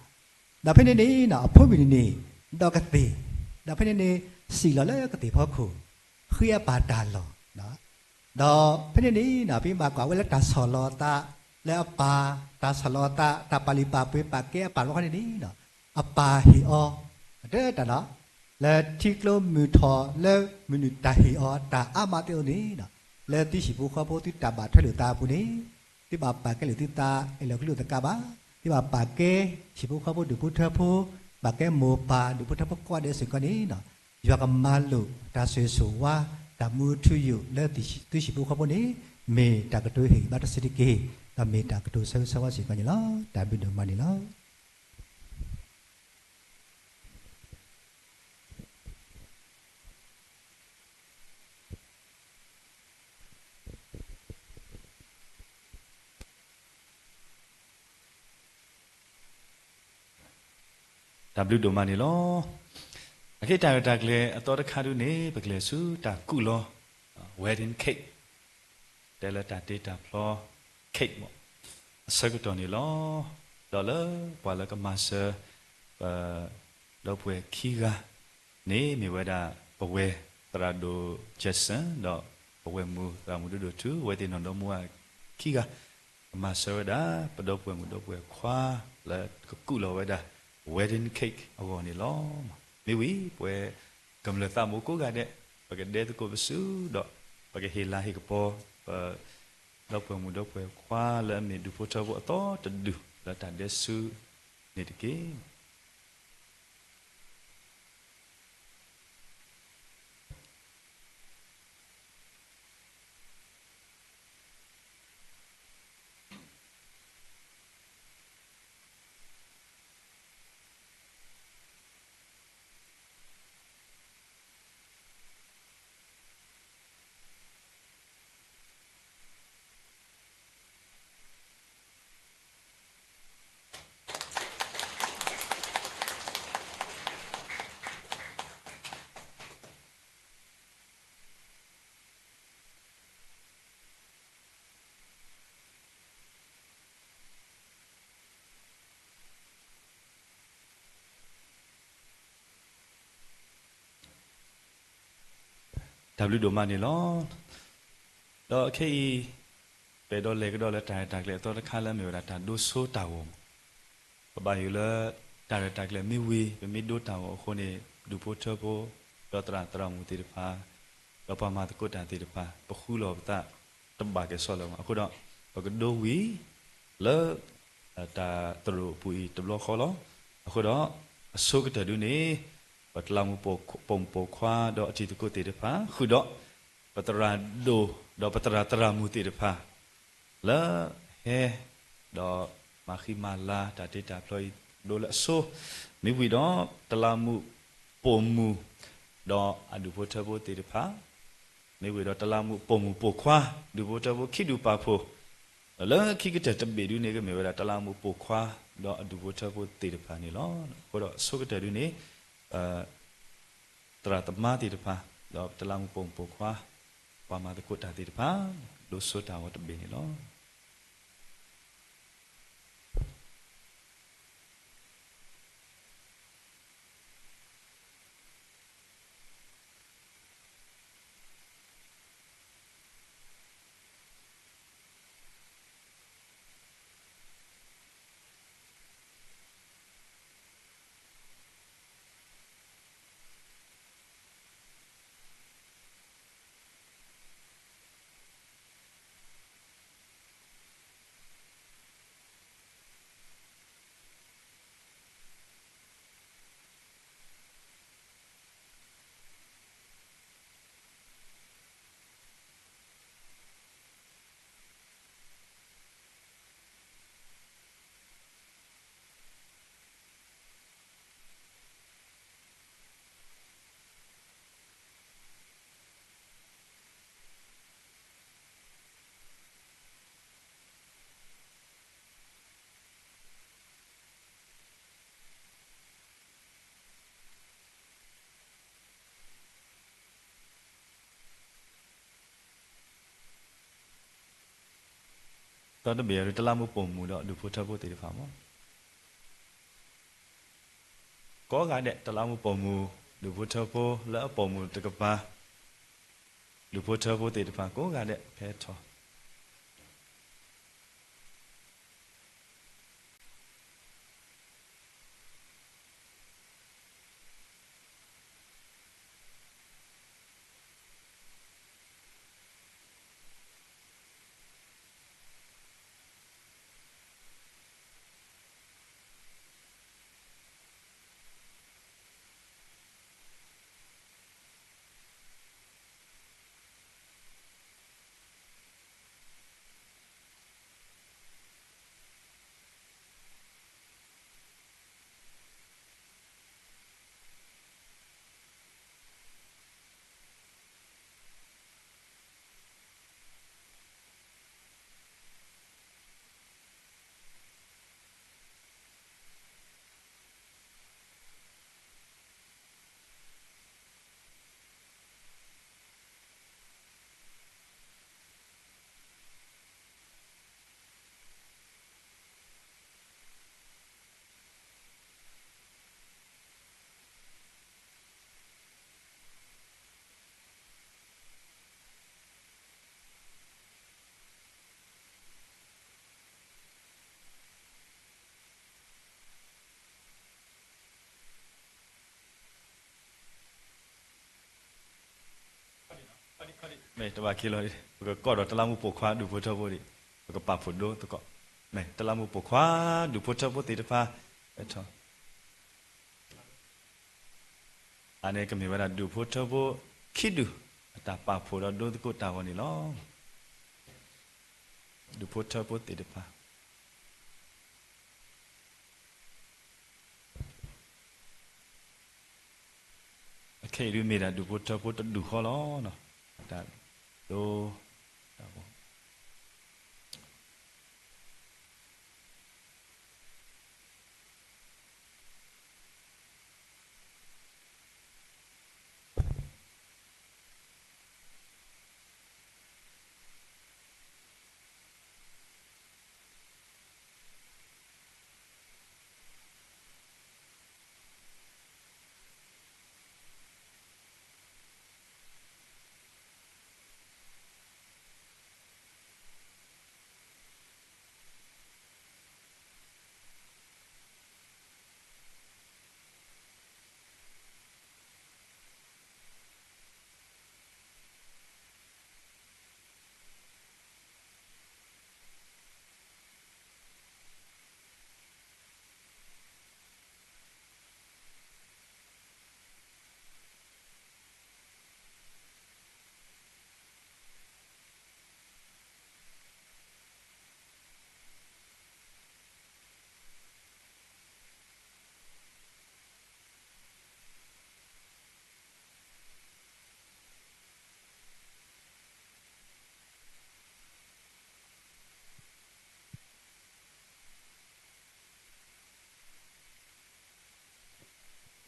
ဒီးဖဲန့ၣ်န့ၣ် အဖိမုၣ်န့ၣ်န့ၣ် ဒီးကသ့ၣ်, ဒီးဖဲန့ၣ်န့ၣ် စံၣ်လီၤလၢကသ့ၣ်ဖီခိၣ်, ဃ့အပၢ်တၢ်လီၢ်, ဒီးဖဲန့ၣ်န့ၣ် ဖဲမၤကွၢ်ဝဲလၢတၢ်ဆီၣ်လီၤအသး လၢအပၢ်, တၢ်ဆီၣ်လီၤအသး တၢ်ပာ်လုၢ်ပာ်ပှ့ၤပာ်ကဲအပၢ်တဘျီဃီန့ၣ်န့ၣ် အပၢ်ဟ့ၣ်အီၤ အတတၢ်ဒီး လၢထံကျိမုၢ်ထီၣ် လၢမုၢ်နုာ်တၢ်ဟ့ၣ်အီၤ တၢ်အါမးသ့ၣ်အသိးန့ၣ် လၢသုဟံၣ်ဖိဃီဖိသုတၢ်ဘၣ်ထွဲလိာ်သးအပူၤန့ၣ် သုဘၣ်ပာ်ကဲလိာ်သုသး အဲၣ်လီၤကလုၢ်သကးဘၣ်, သုဘၣ်ပာ်ကဲဟံၣ်ဖိဃီဖိဒူၣ်ဖိထၢဖိ, ပာ်ကဲမိၢ်ပၢ်ဒူၣ်ဖိထၢဖိကိးဂၤဒဲးစ့ၢ်ကီးန့ၣ် ယွၤကမၤလိာ်တၢ်ဆိၣ်ဂ့ၤဆိၣ်ဝါ တၢ်မူထူယိာ်လၢသုဟံၣ်ဖိဃီဖိန့ၣ် မ့ၢ်တၢ်ကတိၤဟ့ၣ်ဂံၢ်ဘါတစဲးတက့ၢ်, ဒီးမ့ၢ်တၢ်ကတိၤဆၢဂ့ၤဆၢဝါစ့ၢ်ကီးန့ၣ်လီၤ. တၢ်ဘျုးဒိၣ်မးန့ၣ်လီၤ. တၢ်ဘျုးဒိၣ်မးန့ၣ်လီၤ. အခဲအံၤတၢ်ရဲၣ်တၢ်ကျဲၤအသီတခါဒုန့ၣ် ပကလဲၤဆူတၢ်ကူၣ်လီၤ wedding cake, တဲလၢတၢ်တ့တၢ်ဖျီ cake မး အဆၢကတီၢ်န့ၣ်လီၤ. ဒီးလၢပှၤလၢကမၤစၢၤ ပဒီပုၢ်ဝဲၢ်ခံဂၤန့ၣ် မ့ၢ်ဝဲဒၣ် ပဝဲၢ်သရၣ်ဒိၣ် Jackson ဒီးပဝဲၢ်မုၣ်သရၣ်မုၣ်ဒိၣ်ဒိၣ်ထူ အဝဲသ့ၣ်နီၢ်ဒီမါဝၤခံဂၤ ကမၤစၢၤဝဲဒၣ် ပဒီပုၢ်ဝဲၢ်မုၣ်ဒီပုၢ်ဝဲၢ်ခွါ လၢကကူၣ်လီၤဝဲဒၣ် wedding cake အဂီၢ်န့ၣ်လီၤ. မ့ၢ်ဝံၤ ပဝဲကမျၢၢ်သးဘိကိးဂၤဒဲး ပကဒဲသကိးပစုဒီး ပကဟ့ၣ်လၤဟ့ၣ်ကပီၤ ပဒီပုၢ်ဝဲၢ်မုၣ်ဒီပုၢ်ဝဲၢ်ခွါလၢအမ့ၢ်ဒူၣ်ဖိထၢဖိအသီတဒူၣ်လၢတၢ်ဒဲဆူန့ၣ်တက့ၢ်. တၢ်ဘျုးဒိၣ်မးန့ၣ်လီၤ. ဒီးခဲအံၤ ပအဲၣ်ဒိးလဲၤကဒီးလၢတၢ်ရဲၣ်တၢ်ကျဲၤအသီတခါလၢအမ့ၢ်ဝဲဒၣ်တၢ်ဒိဆိတၢ်ဂီၤမး, ပဘၣ်ယိၣ်လၢ တၢ်ရဲၣ်တၢ်ကျဲၤမ့ၢ်ဝံၤ ပမ့ၢ်ဒိတၢ်ဂီၤအဃိန့ၣ် ဒူၣ်ဖိထၢဖိ ဒီးသရၣ်သရၣ်မုၣ်သ့ၣ်တဖၣ် ဒီးပှၤမၤသကိးတၢ်သ့ၣ်တဖၣ် ပဃုလီၤပသးတဘၣ်ကဲၣ်ဆိးလၢၤဘၣ်. အဃိဒီး ပကဒိဝံၤလၢ တၢ်သရိာ်ပူၤအံၤတဘျီဃီလီၤ. အဃိဒီး အဆိကတၢၢ်ဒုန့ၣ် ပတလးမူးပိာ်မုၣ်ပိာ်ခွါ ဒီးအတံၤသကိးသ့ၣ်တဖၣ် ဃုာ်ဒီး ပသရၣ်ဒိၣ် ဒီးပသရၣ်သရၣ်မုၣ်သ့ၣ်တဖၣ် လၢဟဲ ဒီးမၤဃံမၤလၤတၢ်တ့တၢ်ဖျီအံၤ ဒိလၢအဆိ, မ့ၢ်ဝံၤဒီး တလးမူးပိာ်မုၣ် ဒီးအဒူၣ်ဖိထၢဖိသ့ၣ်တဖၣ် မ့ၢ်ဝံၤဒီးတလးမူးပိာ်မုၣ်ပိာ်ခွါ ဒူၣ်ဖိထၢဖိခံဒူၣ်ပာ်ဖှိၣ်, လၢခံကတၢၢ်တဘ့ၣ်ဒုန့ၣ် ကမ့ၢ်ဝဲဒၣ်တလးမူးပိာ်ခွါ ဒီးအဒူၣ်ဖိထၢဖိသ့ၣ်တဖၣ်န့ၣ်လီၤ. အဃိဒီးအဆိကတၢၢ်ဒုန့ၣ် သရၣ်သမါသ့ၣ်တဖၣ် ဒီးတလးမူးပိာ်မုၣ်ပိာ်ခွါ ပှၤမၤသကိးတၢ်သ့ၣ်တဖၣ် ဒိဆိတၢ်ဂီၤတဘ့ၣ်န့ၣ်လီၤ. ဒီတဘ့ၣ်အံၤ တလးမူးပိာ်မုၣ်ဒီးဒူၣ်ဖိထၢဖိသ့ၣ်တဖၣ်မး ကိးဂၤဒဲး တလးမူးပိာ်မုၣ် ဒူၣ်ဖိထၢဖိလၢအပိာ်မုၣ်တကပၤ ဒူၣ်ဖိထၢဖိသ့ၣ်တဖၣ်ကိးဂၤဒဲး ဖဲထီၣ် မ့ၢ်တဘၣ်ခံလီၤ, ပကကိးဒီးတလးမူးပိာ်ခွါဒူၣ်ဖိထၢဖိဒံး, ပကပာ်ဖှိၣ်ဒိသကိး, မ့ၢ်တလးမူးပိာ်ခွါဒူၣ်ဖိထၢဖိသ့ၣ်တဖၣ်, အန့ၣ်ကမ့ၢ်ဝဲဒၣ်ဒူၣ်ဖိထၢဖိခံဒူၣ် အတၢ်ပာ်ဖှိၣ်ဒီးဒိသကိးတၢ်ဂီၤန့ၣ်လီၤ. ဒူၣ်ဖိထၢဖိသ့ၣ်တဖၣ် အခဲအံၤဒုးမ့ၢ်ဒၣ်ဒူၣ်ဖိထၢဖိတဒူၣ်ဃီလီၤ. တၢ်ဒိ တၢ်ဂီၤ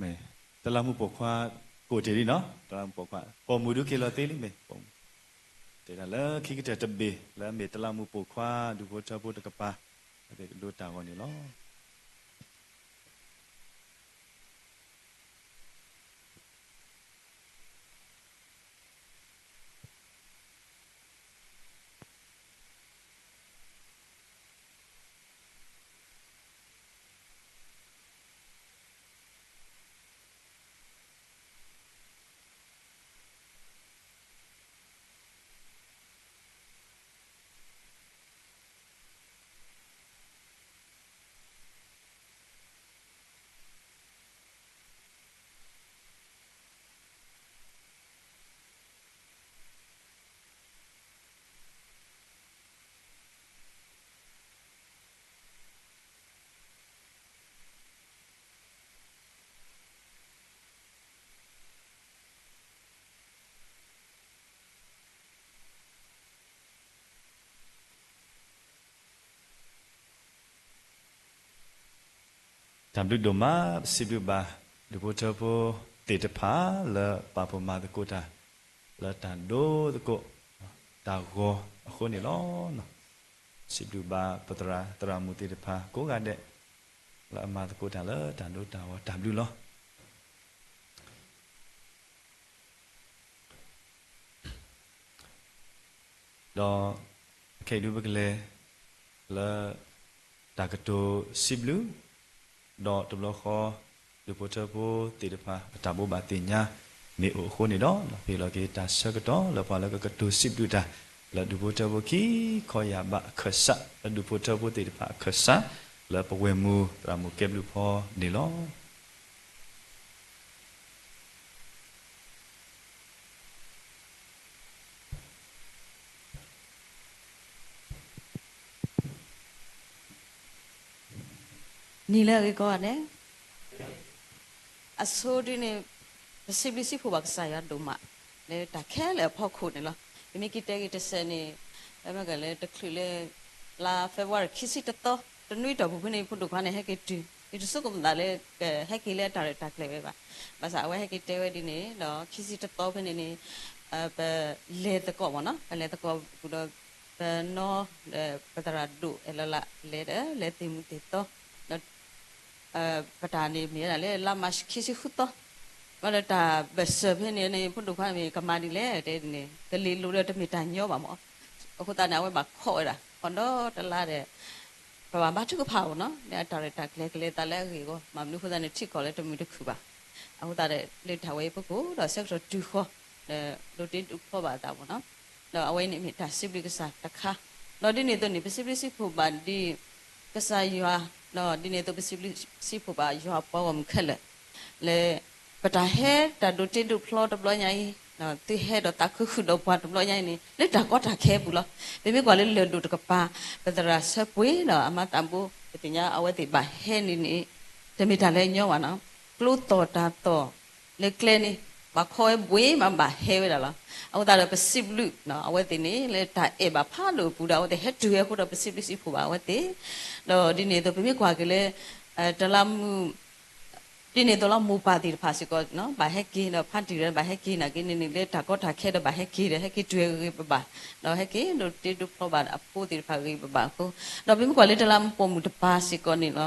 မ့ၢ် တလးမူးပိာ်ခွါ ကိးတ့ၢ်လံနီၤ, တလးမူးပိာ်ခွါ ပိာ်မုၣ်ဒုးက့ၤလီၤသ့လံမ့ၢ်, ပိာ်မုၣ် တဲဒၣ်လၢခံကတၢၢ်တဘ့ၣ် လၢအမ့ၢ်တလးမူးပိာ်ခွါ ဒူၣ်ဖိထၢဖိတကပၤ အသ့ၣ်ကဒိတၢ်ဂီၤန့ၣ်လီၤ. တၢ်ဘျုးဒိၣ်မး ပစံးဘျုးဘၣ် ဒူၣ်ဖိထၢဖိသ့ၣ်တဖၣ်လၢပာ်ဖှိၣ်မၤသကိးတၢ် လၢတၢ်ဒိသကိး တၢ်ဂီၤအဃိန့ၣ်လီၤ. စံးဘျုးဘၣ်ပသရၣ်သရၣ်မုၣ်သ့ၣ်တဖၣ်ကိးဂၤဒဲး လၢအမၤသကိးတၢ်လၢတၢ်ဒိတၢ်ဂီၤတၢ်ဘျုးလီၤ. ဒီးခဲအံၤဒုပကလဲၤလၢ တၢ်ကတိၤစံးဘျုး, ဒီးတဘျီဃီ ဒူၣ်ဖိထၢဖိသ့ၣ်တဖၣ် အတၢ်ဘိးဘၣ်သ့ၣ်ညါမ့ၢ်အိၣ်အဃိန့ၣ်ဒီး ပဟ့ၣ်လီၤက့ၤတၢ်ဆၢကတီၢ်လၢပှၤလၢကကတိၤစံးဘျုးတၢ် လၢဒူၣ်ဖိထၢဖိခံခီယၢ်ဘးအခၢၣ်စး, လၢဒူၣ်ဖိထၢဖိသ့ၣ်တဖၣ်အခၢၣ်စး, လၢပဝဲၢ်မုၢ်သရၣ်မုၣ်ကဲဘျုးဖီန့ၣ်လီၤ. နံၤလၢအဂ့ၤကိးဂၤဒဲး, အဆိဒ်န့ၣ် ပစံးဘျုးစံးဖှိၣ်ဘၣ်ကစၢ်ယွၤဒိၣ်မး လၢတၢ်ခဲလၢာ်အဖီခိၣ်န့ၣ်လီၤ. ပမ့ၢ်က့ၤတဲဂ့ၤတစဲးန့ၣ် မ့ၢ်ကလဲၤတချုးလၢ လါ February ခံဆံတသီ တနွံတီၢ်ပူၤဖဲန့ၣ် ဖိဒိၣ်ခွါန့ၣ် ဟဲက့ၤတုၤ ယတဆိကမိၣ်သးလၢ ဟဲက့ၤလၢအတၢ်ရဲၣ်တၢ်ကျဲၤဝဲဘၣ်. ဘၣ်ဆၣ်အဝဲဟဲက့ၤတဲဝဲဒ်န့ၣ်ဒီး ခံဆံတသီဖဲန့ၣ်န့ၣ် ပလဲၤသကိးမ့ၢ်နီၤ, ပလဲၤသကိးပူၤဒီး ပနီၢ် ပသရၣ်ဒိၣ်အဲၣ်လီၤလး လဲၤဒီး လဲၤသ့ၣ်မုၢ်သ့ၣ်သီ ဒီး ပတၢ်န့ၣ်မ့ၢ်ဝဲဒၣ်လၢ လါမၢ်ၡး ခံဆံဃုသီ, ဘၣ်ဒီးတၢ်ဘၢၣ်စၢၤဖဲန့ၣ်န့ၣ် ဖိဒိၣ်ခွါမ့ၢ်ကမၤဒ်လဲၣ်တဲန့ၣ် ကလ့ၤလိၤဒီးတမ့ၢ်တၢ်ညီဘၣ်မ့ၢ်, အဃိသတးန့ၣ် အဝဲဘၣ်ခိးဝဲဒၣ် ခိးဒီတလါဒီး ပဘၣ်မၤထုကဖၣ်မ့ၢ်နီၤ လၢအတၢ်ရဲၣ်တၢ်ကျဲၤကလဲၤသးလၢအဂ့ၢ်အဂီၢ် မ့ၢ်မနုၤအဃိသတးန့ၣ် ထံကီၢ်လၢတမုာ်တခုၣ်ဘၣ်. အဃိသတးဒီး လၢတၢ်ဝဲအံၤအဖီခိၣ်ဒီး ဆၢကတီၢ်တုၤဃီၤ ဒီးဒိးတ့ဒိးဖျီဘၣ်အသးမ့ၢ်နီၤ, ဒီးအဝဲအံၤန့ၣ်မ့ၢ်တၢ်စံးဘျုးကစၢ်တခါ, ဒီးဒ်န့ၣ်အသိးန့ၣ် ပစံးဘျုးစံးဖှိၣ်ဘၣ်ဒ် ကစၢ်ယွၤ, ဒီးဒ်န့ၣ်အသိး ပစံးဘျုးစံးဖှိၣ်ဘၣ်ယွၤအပှၤဂီၢ်မုၢ်ခဲလၢာ် လၢ ပတၢ်ဟဲတၢ်ဒိးတ့ဒိးဖျီတဘျီညါအံၤ, သုဟဲဒီးသးခုဃုာ်ဒီးပှၤတဘျီညါအံၤန့ၣ် လၢတၢ်ကီတၢ်ခဲအပူၤလီၤ. ပမ့ၢ်ကွၢ်လၢလၢၢ်ဒိၣ်တကပၤ ပသရၣ်ဆၢပှ့ၤဒီးအမါသးဘိ ပသ့ၣ်ညါအဝဲသ့ၣ်ဘၣ်ဟဲန့ၣ်န့ၣ် တမ့ၢ်တၢ်လၢညီဘၣ်နီၤ, ကျိသီၣ်တၢ်သီၣ် လၢကျဲန့ၣ် ဘၣ်ခိးဝဲဘှ့းမးဘၣ်ဟဲဝဲဒၣ်လီၤ. အဃိသတးဒီးပစံးဘျုး အဝဲသ့ၣ်န့ၣ် လၢတၢ်အဲၣ်ဘၣ်ဖးဒိၣ်အပူၤဒီး အဝဲသ့ၣ်ဟဲတုၤဝဲအဃိဒီး ပစံးဘျုးစံးဖှိၣ်ဘၣ်အဝဲသ့ၣ်, ဒီးဒ်န့ၣ်အသိး ပမ့ၢ်ကွၢ်က့ၤလၢ တလးမူး ဒ်န့ၣ်အသိးလီၤ မိၢ်ပၢ်သ့ၣ်တဖၣ်စ့ၢ်ကီး ဘၣ်ဟဲက့ၤဒီး ဖါတံၢ်ဒီးဘၣ်ဟဲက့ၤနာ်က့န့ၣ်န့ၣ် လၢတၢ်ကီတၢ်ခဲဒီးဘၣ်ဟဲက့ၤဒီး ဟဲက့ၤတုၤဂ့ၤဂ့ၤဘၣ်ဘၣ်, ဒီးဟဲက့ၤဒိးတ့ဒိးဖျီဘၣ်အဖိသ့ၣ်တဖၣ်ဂ့ၤဂ့ၤဘၣ်ဘၣ်အဃိ, ဒီးပမ့ၢ်ကွၢ်လၢတလးမူးပိာ်မုၣ်တပၤစ့ၢ်ကီးန့ၣ်လီၤ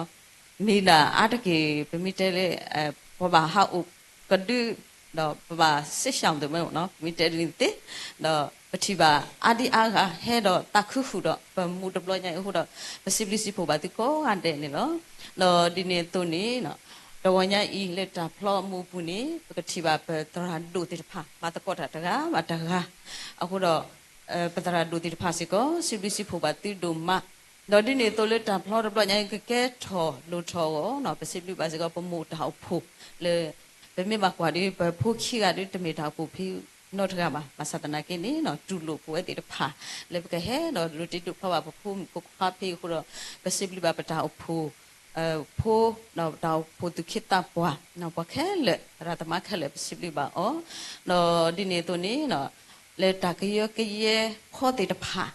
မ့ၢ်ဒၣ်အါတက့ၢ် ပမ့ၢ်တဲလၢ ပှၤဘၣ်ဟးအိၣ်ကဒု ဒီးပဘၣ်စ့ၢ်ဆၢမ့ၢ် ပမ့ၢ်တဲဒ်န့ၣ်သ့, ဒီးပထံၣ်ဘၣ်အါဒံအါဂၤဟဲဒီးသးခုဃုာ်ဒီး ပမူးတဘျီညါအံၤအဃိဒီး ပစံးဘျုးစံးဖှိၣ်ဘၣ်သုကိးဂၤဒဲးန့ၣ်လီၤ. ဒီးဒ်န့ၣ်အသိးန့ၣ် တဂီၤညါအံၤလၢတၢ်ဖျီအမူးအပူၤန့ၣ် ပကထံၣ်ဘၣ်ပသရၣ်ဒိၣ်သ့ၣ်တဖၣ် မၤသကိးတၢ်တဂၤဘၣ်တဂၤ, အဃိဒီး ပသရၣ်ဒိၣ်သ့ၣ်တဖၣ်စ့ၢ်ကီး စံးဘျုးစံးဖှိၣ်ဘၣ်သုဒိၣ်မး, ဒီးဒ်န့ၣ်အသိးလၢတၢ်ဖျီတဘျီညါအံၤ ကကဲထီၣ်လိၣ်ထီၣ်အဂီၢ် ပစံးဘျုးဘၣ်စ့ၢ်ကီး ပမိၢ်တၢ်အိၣ်ဖှိၣ်လၢ ပမ့ၢ်ဘၣ်ကွၢ်ဒီး ပဖိခံဂၤဒီး တမ့ၢ်တၢ်အိၣ်ဖှိၣ်ဖံးနီတဂၤဘၣ်, ဘၣ်ဆၣ်သနာ်က့န့ၣ် တူၢ်လိာ်ပဝဲသ့ၣ်တဖၣ် လၢပကဟဲဒီးဒိးတ့ဒိးဖျီဘၣ်ပဖိမုၣ်ဖိခွါဖဲအံၤအဃိဒီး ပစံးဘျုးဘၣ်ပတၢ်အိၣ်ဖှိၣ် ဖိ ဒီးတၢ်အိၣ်ဖှိၣ်သူၣ်က့သးပှၢ် ပှၤခဲလၢာ် သရၣ်သမါခဲလၢာ် ပစံးဘျုးဘၣ်အီၤ, ဒီးဒ်န့ၣ်အသိးန့ၣ် လၢတၢ်ကယၢကယဲဖီသ့ၣ်တဖၣ်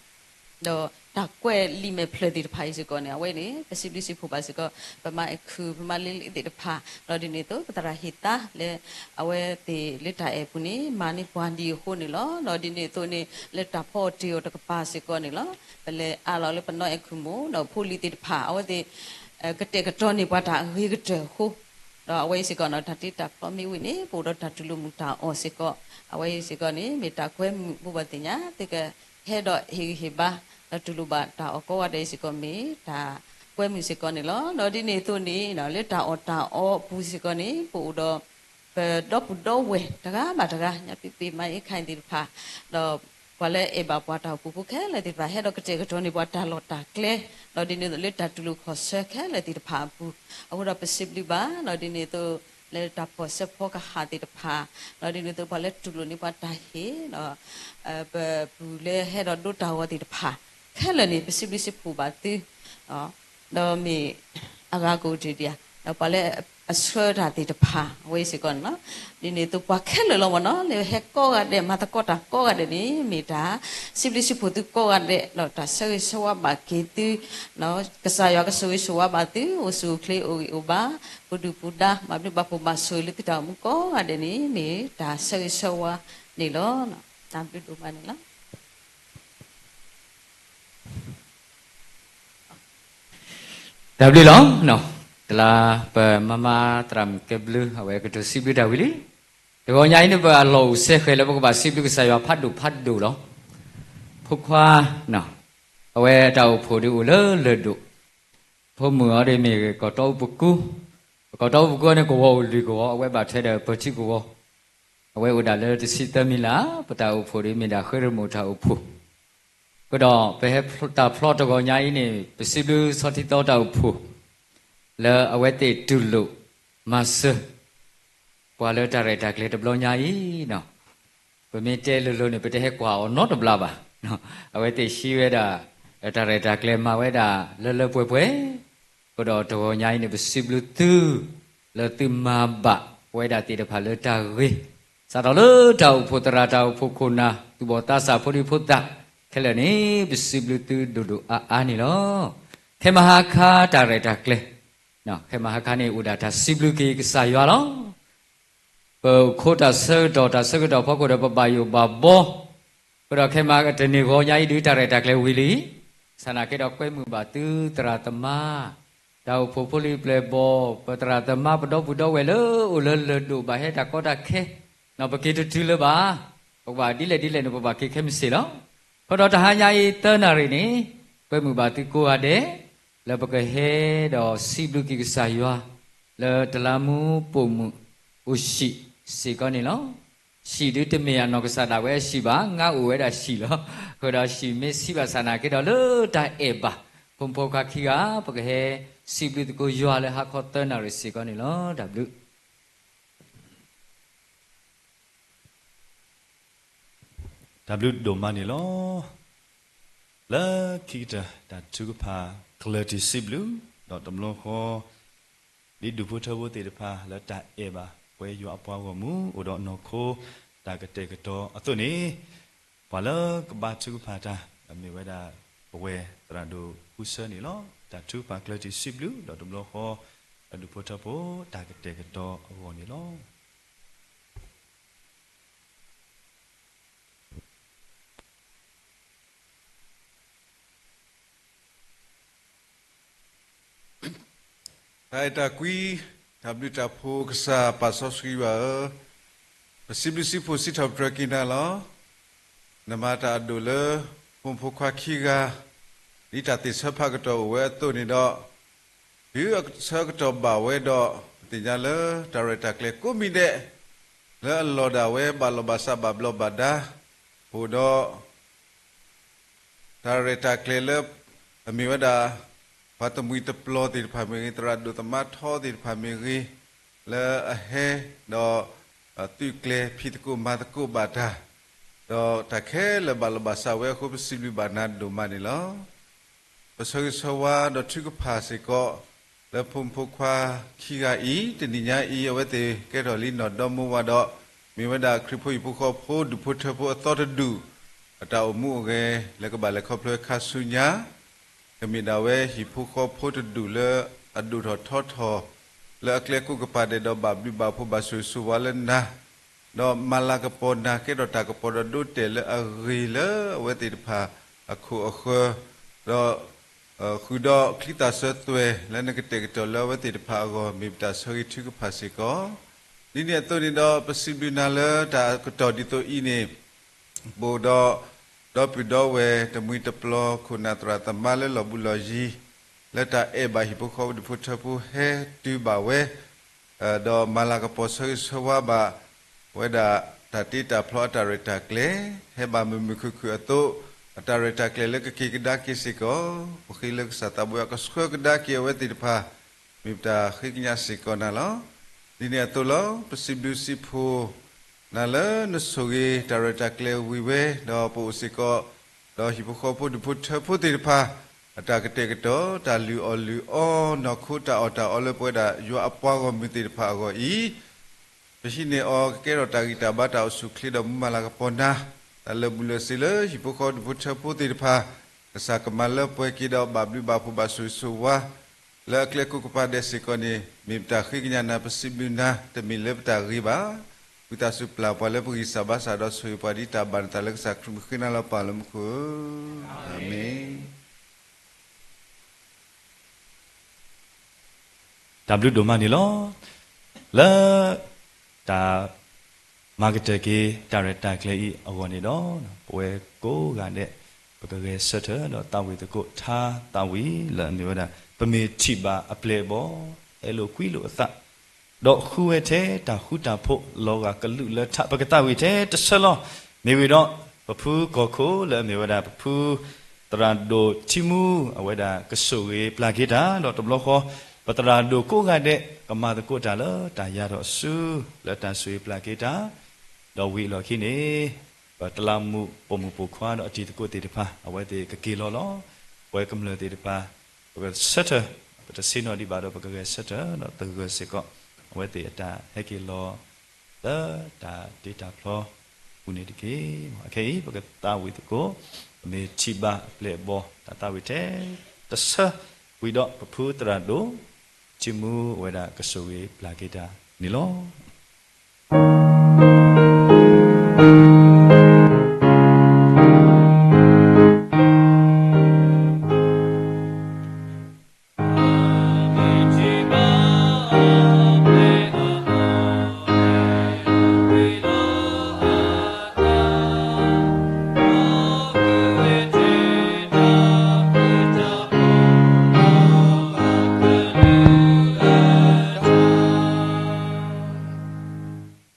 ဒီးတၢ်ကွဲးလံာ်မဲာ်ဖျၢၣ်သ့ၣ်တဖၣ်အံၤစ့ၢ်ကီးန့ၣ် အဝဲန့ၣ် ပစံးဘျုးစံးဖှိၣ်ဘၣ်စ့ၢ်ကီး ပမါအဲၣ်ခုၣ် ပမါလ့လ့သ့ၣ်တဖၣ်, ဒီးဒ်န့ၣ်အသိး ပသရၣ်ဟ့ၣ်သါလၢ အဝဲသ့ၣ်လၢတၢ်အဲၣ်ပူၤန့ၣ် မၤန့ၢ်ပှၤဒ်အဃိန့ၣ်လီၤ. ဒီးဒ်န့ၣ်အသိးန့ၣ် လၢတၢ်ဖီအီၣ်တ့ၢ်အီၣ်တကပၤစ့ၢ်ကီးန့ၣ်လီၤ. ပလဲၤအးလီၤလၢပနီၢ်အဲၣ်ခုၣ်မိၢ် ဒီးဖိလံၤသ့ၣ်တဖၣ် အဝဲသ့ၣ် ကတဲာ်ကတီၤန့ၢ်ပှၤတၢ်အဂ့ၤကတၢၢ်အဃိ, ဒီးအဝဲအံၤစ့ၢ်ကီးန့ၣ် တၢ်တ့တၢ်ဖျီမ့ၢ်ဝံၤန့ၣ် ပအိၣ်ဒီးတၢ်တူၢ်လိာ်မုာ်တၢ်အီၣ်စ့ၢ်ကီး, အဝဲအံၤစ့ၢ်ကီးန့ၣ် မ့ၢ်တၢ်ကွဲမုာ်ဘိးဘၣ်သ့ၣ်ညါ သုကဟဲဒီးဟ့ၣ်ဂံၢ်ဟ့ၣ်ဘါ ဒီးတူၢ်လိာ်ဘၣ်တၢ်အီၣ်ကိးဂၤဒဲးအံၤစ့ၢ်ကီး မ့ၢ်တၢ်ကွဲမုာ်စ့ၢ်ကီးန့ၣ်လီၤ. ဒီးဒ်န့ၣ်အသိးန့ၣ် လၢတၢ်အီၣ်တၢ်အီအပူၤစ့ၢ်ကီးန့ၣ် ပအိၣ်ဒီး ပဒီပုၢ်ဒီဝဲၢ်တဂၤဘၣ်တဂၤ ညါပ့ပ့ၢ် မါအ့ခါအံၤသ့ၣ်တဖၣ်, ဒီးပှၤလၢအအဲၣ်ဘၣ်ပှၤတၢ်အိၣ်ဖှိၣ်ဖိခဲလၢာ်သ့ၣ်တဖၣ် ဟဲဒီးကတဲာ်ကတီၤန့ၢ်ပှၤတၢ်လီၢ်တၢ်ကျဲ, ဒီးဒ်န့ၣ်အသိးလၢတၢ်တူၢ်လိာ်ခီၣ်ဆၢခဲလၢာ်သ့ၣ်တဖၣ်အပူၤ, အဃိဒီးပစံးဘျုးဘၣ် ဒီးဒ်န့ၣ်အသိး လၢတၢ်ဖီၣ်ဆၢဖီကဟၣ်သ့ၣ်တဖၣ်, ဒီးဒ်န့ၣ်အသိးပှၤလၢတူၢ်လိာ်န့ၢ်ပှၤတၢ်ဟ့ၣ် ဒီး ပပုၢ်လၢဟဲဒီးဒိတၢ်ဂီၤသ့ၣ်တဖၣ် ခဲလၢာ်န့ၣ် ပစံးဘျုးစံးဖှိၣ်ဘၣ်သု ဒီးမ့ၢ်အဂၤကအိၣ်တ့ၢ်ဒံးဧါ, ဒီးပှၤလၢအဆှၢတၢ်သ့ၣ်တဖၣ် အဝဲအံၤစ့ၢ်ကီးန့ၣ်လီၤ. ဒ်န့ၣ်အသိးပှၤခဲလၢာ်လီၤမ့ၢ်နီၤ လၢဟဲကိးဂၤဒဲး မၤသကိးတၢ်ကိးဂၤဒဲးန့ၣ် မ့ၢ်တၢ်စံးဘျုးစံးဖှိၣ်သုကိးဂၤဒဲး ဒီးတၢ်ဆၢဂ့ၤဆၢဝါဘၣ်က့ၤသု ကစၢ်ယွၤကဆိၣ်ဂ့ၤဆိၣ်ဝါဘၣ်သု အိၣ်ဆူၣ်အိၣ်ချ့အိၣ်ဂံၢ်အိၣ်ဘါ ပူၤဒုၣ်ပူၤဒါ ဘၣ်ဘျုးဘၣ်ဖှိၣ်ဘၣ်ဆိၣ်ဂ့ၤလၢသုတၢ်အိၣ်မူကိးဂၤဒဲးန့ၣ် မ့ၢ်တၢ်ဆၢဂ့ၤဆၢဝါန့ၣ်လီၤ. တၢ်ဘျုးဒိၣ်မးန့ၣ်လီၤ. တၢ်ဘျုးလီၤ. တလါပမါမါသရၣ်မုၣ်ကဲဘျုး အဝဲကတိၤစံးဘျုးတၢ်ဝံၤလံ. တဂီၤညါအံၤန့ၣ် ပအလီၢ်အိၣ်စဲဃဲၤလၢပကဘၣ်စံးဘျုးကစၢ်ယွၤဖးဒိၣ်ဖးဒိၣ်လီၤ. ဖိခွါ အဝဲတၢ်အိၣ်ဖှိၣ်ဒုးအိၣ်လၢလၢၢ်ဒိၣ်, ဖိမုၣ်အီၤဒ်မ့ၢ်ကီၢ်တီအူပကူ, ကီၢ်တီအူပကူန့ၣ် ကဝီၤအိၣ်လွံၢ်ကဝီၤ, အဝဲဘၣ်ထွဲဒီးပၢၤထံကဝီၤ, အဝဲအိၣ်ဒၣ်လၢတဆံသၢမံၤလၢ်, ပတၢ်အိၣ်ဖှိၣ်ဒ်မ့ၢ်ဒၣ်ဃ့ရမိၢ်တၢ်အိၣ်ဖှိၣ် အဃိဒီး ပဟဲတၢ်ဖျီတဂီၤညါအံၤန့ၣ် ပစံးဘျုးဆီထံသီတၢ်အိၣ်ဖှိၣ် လၢအဝဲသ့ၣ်တူၢ်လိာ်မၤစၢၤ ပှၤလၢတၢ်ရဲၣ်တၢ်ကျဲၤတဘျီညါအံၤ, ပမ့ၢ်တဲလိၤလိၤန့ၣ် ပတဟဲကွၢ်အီၤနီတဘျီဘၣ်. အဝဲသ့ၣ်ဟံးဝဲဒၣ် တၢ်ရဲၣ်တၢ်ကျဲၤမၤဝဲဒၣ်လၢလၢပှဲၤပှဲၤ, အဃိဒီးတဂီၤညါအံၤန့ၣ် ပစံးဘျုးသု လၢသုမၤဘၣ်ဝဲဒၣ်သ့ၣ်တဖၣ်လၢတၢ်ဂ့ၤ, စးထီၣ်လၢတၢ်အိၣ်ဖှိၣ်သရၣ် တၢ်အိၣ်ဖှိၣ်ခိၣ်နၢ် သူၣ်ဘီၣ်သးစၢ် ဖိဒံဖိသၣ်ခဲလၢာ်န့ၣ် ပစံးဘျုးသုဒိၣ်ဒိၣ်အါအါန့ၣ်လီၤ. ခဲမဟါခါတၢ်ရဲၣ်တၢ်ကျဲၤ, ခဲမဟါခါန့ၣ်အိၣ်ဒၣ်တၢ်စံးဘျုးက့ၤကစၢ်ယွၤလီၤ. ပအိၣ်ခိးတၢ်ဆၢကတီၢ် တၢ်ဆၢကတီၢ်ဖီခိၣ်ဒီးပဘၣ်ယိၣ်ဘၣ်ဘီ, အဃိဒီးခဲမဟါတနံၤဂီၤညါအံၤဒုး တၢ်ရဲၣ်တၢ်ကျဲၤဝံၤလံ, ဆန္ဒက့ဒီးကွဲမုာ်ဘၣ်သုသရၣ်သမါ တၢ်အိၣ်ဖှိၣ်ဖိလံၤပျဲၢ်ဘီၣ် ပသရၣ်သမါပဒီပုၢ်ဒီဝဲၢ်လၢအိၣ်လၢလၢၢ်ဒိၣ်ဘၣ်ဟဲတၢ်ကီတၢ်ခဲ, ပက့ၤတတုၤလၢၤဘၣ်, ပကဘၣ်ဒ်လဲၣ်ဒ်လဲၣ်န့ၣ် ပဘၣ်က့ၤခဲမုၢ်ဆ့ၣ်လီၤ. အဃိဒီးတဟါညါအံၤသၢနၣ်ရံၣ်န့ၣ် ကွဲမုာ်ဘၣ်သုကိးဂၤဒဲး လၢပကဟဲဒီးစံးဘျုးက့ၤကစၢ်ယွၤ လၢတလးမူးပိာ်မုၣ်အိၣ်ဟံၣ်စ့ၢ်ကီးန့ၣ်လီၤ. ဟံၣ်ဒုးတမ့ၢ်အနီၢ်ကစၢ်ဒၣ်ဝဲအဟံၣ်ဘၣ်, ငါအိၣ်ဝဲဒၣ်ဟံၣ်လီၤ. အဃိဒီးဟံၣ်မ့ၢ်ဆံးဘၣ်ဆၣ်နာ်က့ဒီး လၢတၢ်အဲၣ်ဘၣ် ဖိမုၣ်ဖိခွါခံဂၤ ပကဟဲစံးဘျုးသကိးယွၤလၢဟါခီသၢနၣ်ရံၣ်စ့ၢ်ကီးန့ၣ်လီၤ. တၢ်ဘျုး တၢ်ဘျုးဒိၣ်မးန့ၣ်လီၤ. လၢခံကတၢၢ် တၢ်ထုကဖၣ်ကျၢၢ်တံၢ်စံးဘျုး ဒီးတဘျီဃီ ဒ်ဒူၣ်ဖိထၢဖိသ့ၣ်တဖၣ် လၢတၢ်အဲၣ်ဘၣ်ပဝဲယွၤအပှၤဂီၢ်မုၢ် အိၣ်ဒီးနီၢ်ခိတၢ်ကတဲာ်ကတီၤအသိးန့ၣ်, ပှၤလၢကဘါထုကဖၣ်တၢ် မ့ၢ်ဝဲဒၣ် ပဝဲသရၣ်ဒိၣ်ဃုဆၢန့ၣ်လီၤ. တၢ်ထုကဖၣ်ကျၢၢ်တံၢ်စံးဘျုး ဒီးတဘျီဃီ ဒူၣ်ဖိထၢဖိတၢ်ကတဲာ်ကတီၤအဂီၢ်န့ၣ်လီၤ. တၢ်အဲၣ်တၢ်ကွံ, တၢ်ဘျုးတၢ်ဖှိၣ်ကစၢ်ပာ်စီဆှံယွၤဧၢ, ပစံးဘျုးစံးဖှိၣ်စံးထီၣ်ပတြၢၤက့ၤနၤလီၤ. နမၤတၢ်အဒိၣ်လၢ ဖိမုၣ်ဖိခွါခံဂၤ ဒ်တၢ်သ့ၣ်ဆၢဖးကတီၢ်အိၣ်ဝဲအသိးန့ၣ်ဒီး, တုၤအဆၢကတီၢ်ဘၣ်ဝဲဒီး ပသ့ၣ်ညါလၢတၢ်ရဲၣ်တၢ်ကျဲၤကိးမံၤဒဲး လၢအလီၢ်ဒၣ်ဝဲဘၣ်လီၢ်ဘၣ်စးဘၣ်ဘျီးဘၣ်ဒါ, အိၣ်ဒီး တၢ်ရဲၣ်တၢ်ကျဲၤလၢ အမ့ၢ်ဝဲဒၣ် ပှၤတမှံၤတပျီၤသ့ၣ်တဖၣ်မ့ၢ်ဂ့ၤ, သရၣ်ဒိၣ်သမါထီသ့ၣ်တဖၣ်မ့ၢ်ဂ့ၤ, လၢအဟဲဒီး သုးကျဲၤဖံးသကိးမၤသကိးဘၣ်တၢ်, ဒီးတၢ်ခဲလၢာ်ဘၣ်လီၢ်ဘၣ်စးဝဲအဃိ ပစံးဘျုးဘၣ်နၤဒိၣ်မးန့ၣ်လီၤ. ပဆၢဂ့ၤဆၢဝါဒီးထုကဖၣ်စ့ၢ်ကီး လၢဖိမုၣ်ဖိခွါခံဂၤအံၤ, တနံၤညါအံၤ အဝဲသ့ၣ်ကဲထီၣ်လံနီၢ်ဒီမါဝၤဒီး, မ့ၢ်ဝဲဒၣ်ခရံာ်ဖိဟံၣ်ဖိဃီဖိဒူၣ်ဖိထၢဖိအသီတဒူၣ်, အတၢ်အိၣ်မူအိၣ်ဂဲၤ လၢကဘၣ်လဲၤခီဖျိခါဆူညါ, ကမ့ၢ်ဒၣ်ဝဲဟံၣ်ဖိဃီဖိတဒူၣ်လၢအဒိၣ်ထီၣ်ထီထီၣ် လၢအကျဲကိးကပၤဒဲးဒီးဘၣ်ဘျုးဘၣ်ဖှိၣ်ဘၣ်ဆိၣ်ဂ့ၤဆိၣ်ဝါလၢနၤ, ဒီးမၤလၤကပီၤနၤကဲထီၣ်တၢ်ကပီၤဒီးဒိးတဲာ်လၢအဂ့ၤလၢအဝဲသ့ၣ်တဖၣ်အခိၣ်အဃၢၤ, ဒီး ဃုာ်ဒီးချံသၣ်စၢၤသွဲၣ်လၢနကတဲာ်ကတီၤလၢအဝဲသ့ၣ်တဖၣ်အဂီၢ် မ့ၢ်ပတၢ်ဆၢဂ့ၤထုကဖၣ်စ့ၢ်ကီး. ဒ်န့ၣ်အသိးန့ၣ်ဒီး ပစံးဘျုးနၤလၢတၢ်ကတီၢ်ဒ်သိးအံၤန့ၣ်, ပအိၣ်ဒီး ဒီပုၢ်ဒီဝဲၢ်တမှံၤတပျီၤ ခိၣ်နၢ်သရၣ်သမါလၢလီၢ်ဘူးလီၢ်ယံၤ, လၢတၢ်အဲၣ်ဘၣ်ဟံၣ်ဖိဃီဖိဒူၣ်ဖိထၢဖိဟဲတုၤဘၣ်ဝဲ ဒီးမၤလၤကပီၤဆၢဂ့ၤဆၢဝါဘၣ် ဝဲဒၣ်တၢ်တ့တၢ်ဖျီအတၢ်ရဲၣ်တၢ်ကျဲၤ, ဟဲဘၣ်မုာ်မုာ်ခုၣ်ခုၣ်အသိး, အတၢ်ရဲၣ်တၢ်ကျဲၤလၢကက့ၤကဒါက့ၤစ့ၢ်ကီး, ပဃ့လၢကစၢ်သးဘိအကဆှၢကဒါက့ၤအဝဲသ့ၣ်တဖၣ်, မ့ၢ်ပတၢ်ဃ့ကညးစ့ၢ်ကီးနၤလီၤ. ဒ်န့ၣ်အသိးလီၤ. ပစံးဘျုးစံးဖှိၣ် နၤလၢနဆိၣ်ဂ့ၤတၢ်ရဲၣ်တၢ်ကျဲၤဝံၤဝဲ, ဒီးပအိၣ်စ့ၢ်ကီး ဒီးဟံၣ်ဖိဃီဖိဒူၣ်ဖိထၢဖိသ့ၣ်တဖၣ် အတၢ်ကတဲာ်ကတီၤ တၢ်လုၢ်အီၣ်လုၢ်အီ နီၢ်ခိတၢ်အီၣ်တၢ်အီလၢပဝဲဒၣ်ယွၤအပှၤဂီၢ်မုၢ်သ့ၣ်တဖၣ်အဂီၢ်အံၤ, ပဟံးန့ၢ်အီၤကကဲထီၣ်တၢ်ဂံၢ်တၢ်ဘါတၢ်အိၣ်ဆူၣ်အိၣ်ချ့ဒီးမူမၤလၤကပီၤနၤ, တၢ်လၢာ်ဘူၣ်လၢာ်စ့လၢဟံၣ်ဖိဃီဖိဒူၣ်ဖိထၢဖိသ့ၣ်တဖၣ်, ကစၢ်ကမၤလၢပှဲၤက့ၤဒီးဘၣ်ဘျုးဘၣ်ဖှိၣ်ဘၣ်ဆိၣ်ဂ့ၤဆိၣ်ဝါ လၢအကျဲကိးကပၤဒဲးစ့ၢ်ကီးန့ၣ် မ့ၢ်ပတၢ်ဃ့ကညးနၤ ပစံးဘျုးနၤ တမ့ၢ်လၢပတၢ်ဂ့ၤဘၣ်. ဝံသးစူၤပျၢ်ပှၤလၢပဂံၢ်စၢ်ဘါစၢ်ဒီးဆိၣ်ဂ့ၤပှၤဒ်တၢ်ဘၣ်နသးလၢကစၢ်ခရံာ်မံၤဃ့နၤလီၤပၢ်လၢမူခိၣ်ဧၢ, အၤမ့ၣ်. တၢ်ဘျုးဒိၣ်မးန့ၣ်လီၤ. လၢတၢ်မၤကတၢၢ်က့ၤတၢ်ရဲၣ်တၢ်ကျဲၤအံၤအဂီၢ်န့ၣ်ဒီး ပဝဲကိးဂၤဒဲး ပကဂဲၤဆၢထၢၣ်ဒီးသးဝံၣ်သကိးထါသးဝံၣ်လၢအမ့ၢ်ဝဲဒၣ် ပမ့ၢ်ထံၣ်ဘၣ်အပျဲၢ်အဘီၣ် အဲၣ်လိာ်ကွံလိာ်အသး ဒီးဃုဝဲထဲတၢ်ဃူတၢ်ဖိး လီၤဂာ်ကလူးလၢထး ပကသးဝံၣ်ထဲတဆၢလီၤ. မ့ၢ်ဝံၤဒီး ပဖုကီၢ်ခိၣ်လၢအမ့ၢ်ဝဲဒၣ် ပဖုသရၣ်ဒိၣ်ထံမူ အဝဲဒၣ်ကဆိၣ်ဂ့ၤပျၢ်က့ၤတၢ် ဒီးတဘျီဃီ ပသရၣ်ဒိၣ်ကိးဂၤဒဲး ကမၤသကိးတၢ်လၢတၢ်ယၤထီၣ်အစု လၢတၢ်ဆိၣ်ဂ့ၤပျၢ်က့ၤတၢ် ဒီးဝံၤအလီၢ်ခံန့ၣ် ပတလးမူးပိာ်မုၣ်ပိာ်ခွါဒီးအတံၤသကိးသ့ၣ်တဖၣ် အဝဲသ့ၣ်ကက့ၤလီၤလီၤ. ပဝဲကမျၢၢ်သ့ၣ်တဖၣ် ပကဆၢထၢၣ် ပတဆ့ၣ်နီၤဒံးဘၣ်ဒီး ပကဂဲၤဆၢထၢၣ်ဒီးသဂၢၢ်စ့ၢ်ကီး အဝဲသ့ၣ်အတၢ်ဟဲက့ၤလီၤ လၢတၢ်တ့တၢ်ဖျီအပူၤန့ၣ်တက့ၢ်. အခဲအံၤ ပကသးဝံၣ်သကိး ပမ့ၢ်ထံၣ်ဘၣ်အပျဲၢ်အဘီၣ် တၢ်သးဝံၣ်ထဲတဆၢ ဝံၤဒီးပဖုသရၣ်ဒိၣ် ထံမူ အဝဲဒၣ်ကဆိၣ်ဂ့ၤပျၢ်က့ၤတၢ်န့ၣ်လီၤ.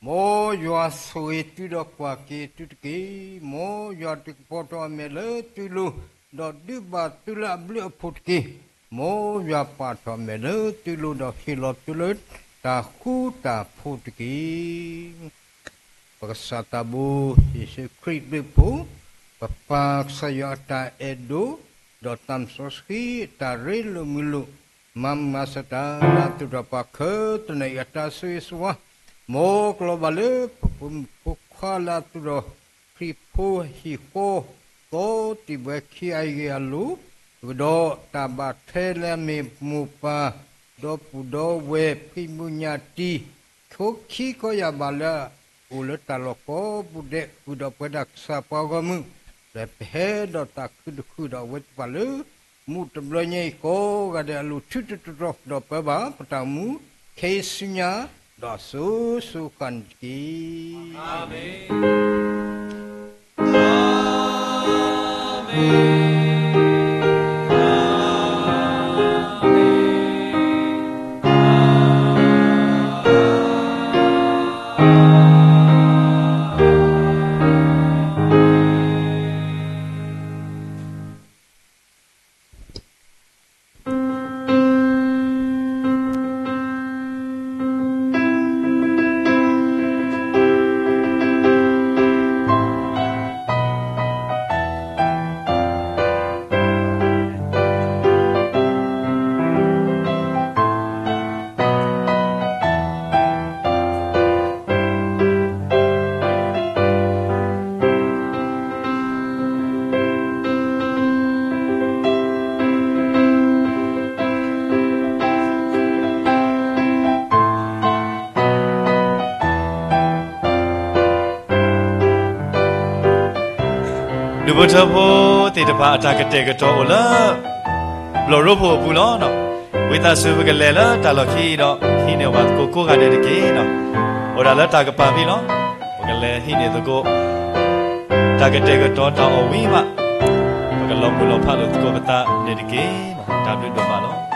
မ်ယွၤဆိၣ်ဂ့ၤသုဒီးကွၢ်က့ၤသုတက့ၢ်. မ်ယွၤတကပီၤထီၣ်အမဲာ်လၢသုလိၤ, ဒီးဒုးဘၣ်သုလၢအဘျုးအဖှိၣ်တက့ၢ်. မ်ယွၤပာ်ထီၣ်အမဲာ်လၢသုလိၤ, ဒီးဟ့ၣ်လီၤသုလၢတၢ်ဃူတၢ်ဖိးတက့ၢ်. ပကစၢ်သးဘိယ့ၣ်ၡူးခရံာ်အဘျုးအဖှိၣ်, ပပၢ်ကစၢ်ယွၤအတၢ်အဲၣ်ဒိး, ဒီးသးစီဆှံအတၢ်ရ့လိာ်မုာ်လိာ်, မၤမုာ်မၤစၢၤတၢ်လၢအသူၣ်ထီၣ်ပှၤခၢၣ်သနၢၣ်အံၤအတၢ်ဆိၣ်ဂ့ၤဆိၣ်ဝါ, မ်ကလီၤဘၣ်လၢပဖိမုၣ်ဖိခွါလၢအသူၣ်ထီၣ်ခရံာ်ဖိဟံၣ်ဃီ, သီတံၢ်ဘှဲခံအဂ့ၢ်အလိၤ, ပကဒီးတၢ်ဘၣ်ထွဲလၢအမ့ၢ်မိၢ်ပၢ်, ဒီပုၢ်ဒီဝဲၢ်ဖံမုၢ်ညၣ်တံၢ်, ခိခံကီယၢ်ဘၣ်လၢအအိၣ်လၢတၢ်လီၢ်ကိးပူၤဒဲး, ဃုာ်ဒီးပဝဲဒၣ်ကစၢ်ပှၤဂီၢ်မုၢ်, လၢပဟဲဒီးသးခုတခုဒီးအဝဲသ့ၣ်တဖၣ်လၢ မုၢ်တဘျီညါအံၤကိးဂၤဒဲးအလိၤ ထုတတြီဒီးပၢဘၣ်ပတၢ်အိၣ်မူ ခဲအံၤဆူညါ, ဒီးအစိၤစိၤဃၣ်ဃၣ်န့ၣ်တက့ၢ်. ဒူၣ်ဖိထၢဖိသ့ၣ်တဖၣ် အတၢ်ကတဲာ်ကတီၤအိၣ်လၢ ဘျီၣ်ရိဖှိၣ်အပူၤလီၤ. ဝံသးစူၤပကလဲၤလၢတၢ်လီၢ်ခံဒီး ဟံးန့ၢ်ဘၣ်သကိးကိးဂၤဒဲးတက့ၢ်. အိၣ်ဒၣ်လၢတၢ်ကပၤဖဲလီၤ. ပကလဲၤဟံးန့ၢ်သကိး တၢ်ကတဲာ်ကတီၤတၢ်အီၣ်ဝံၤမး, ပကလီၤမုၢ်လီၤဖးလိာ်သကိးပသးန့ၣ်တက့ၢ်. တၢ်ဘျုးဒိၣ်မးလီၤ.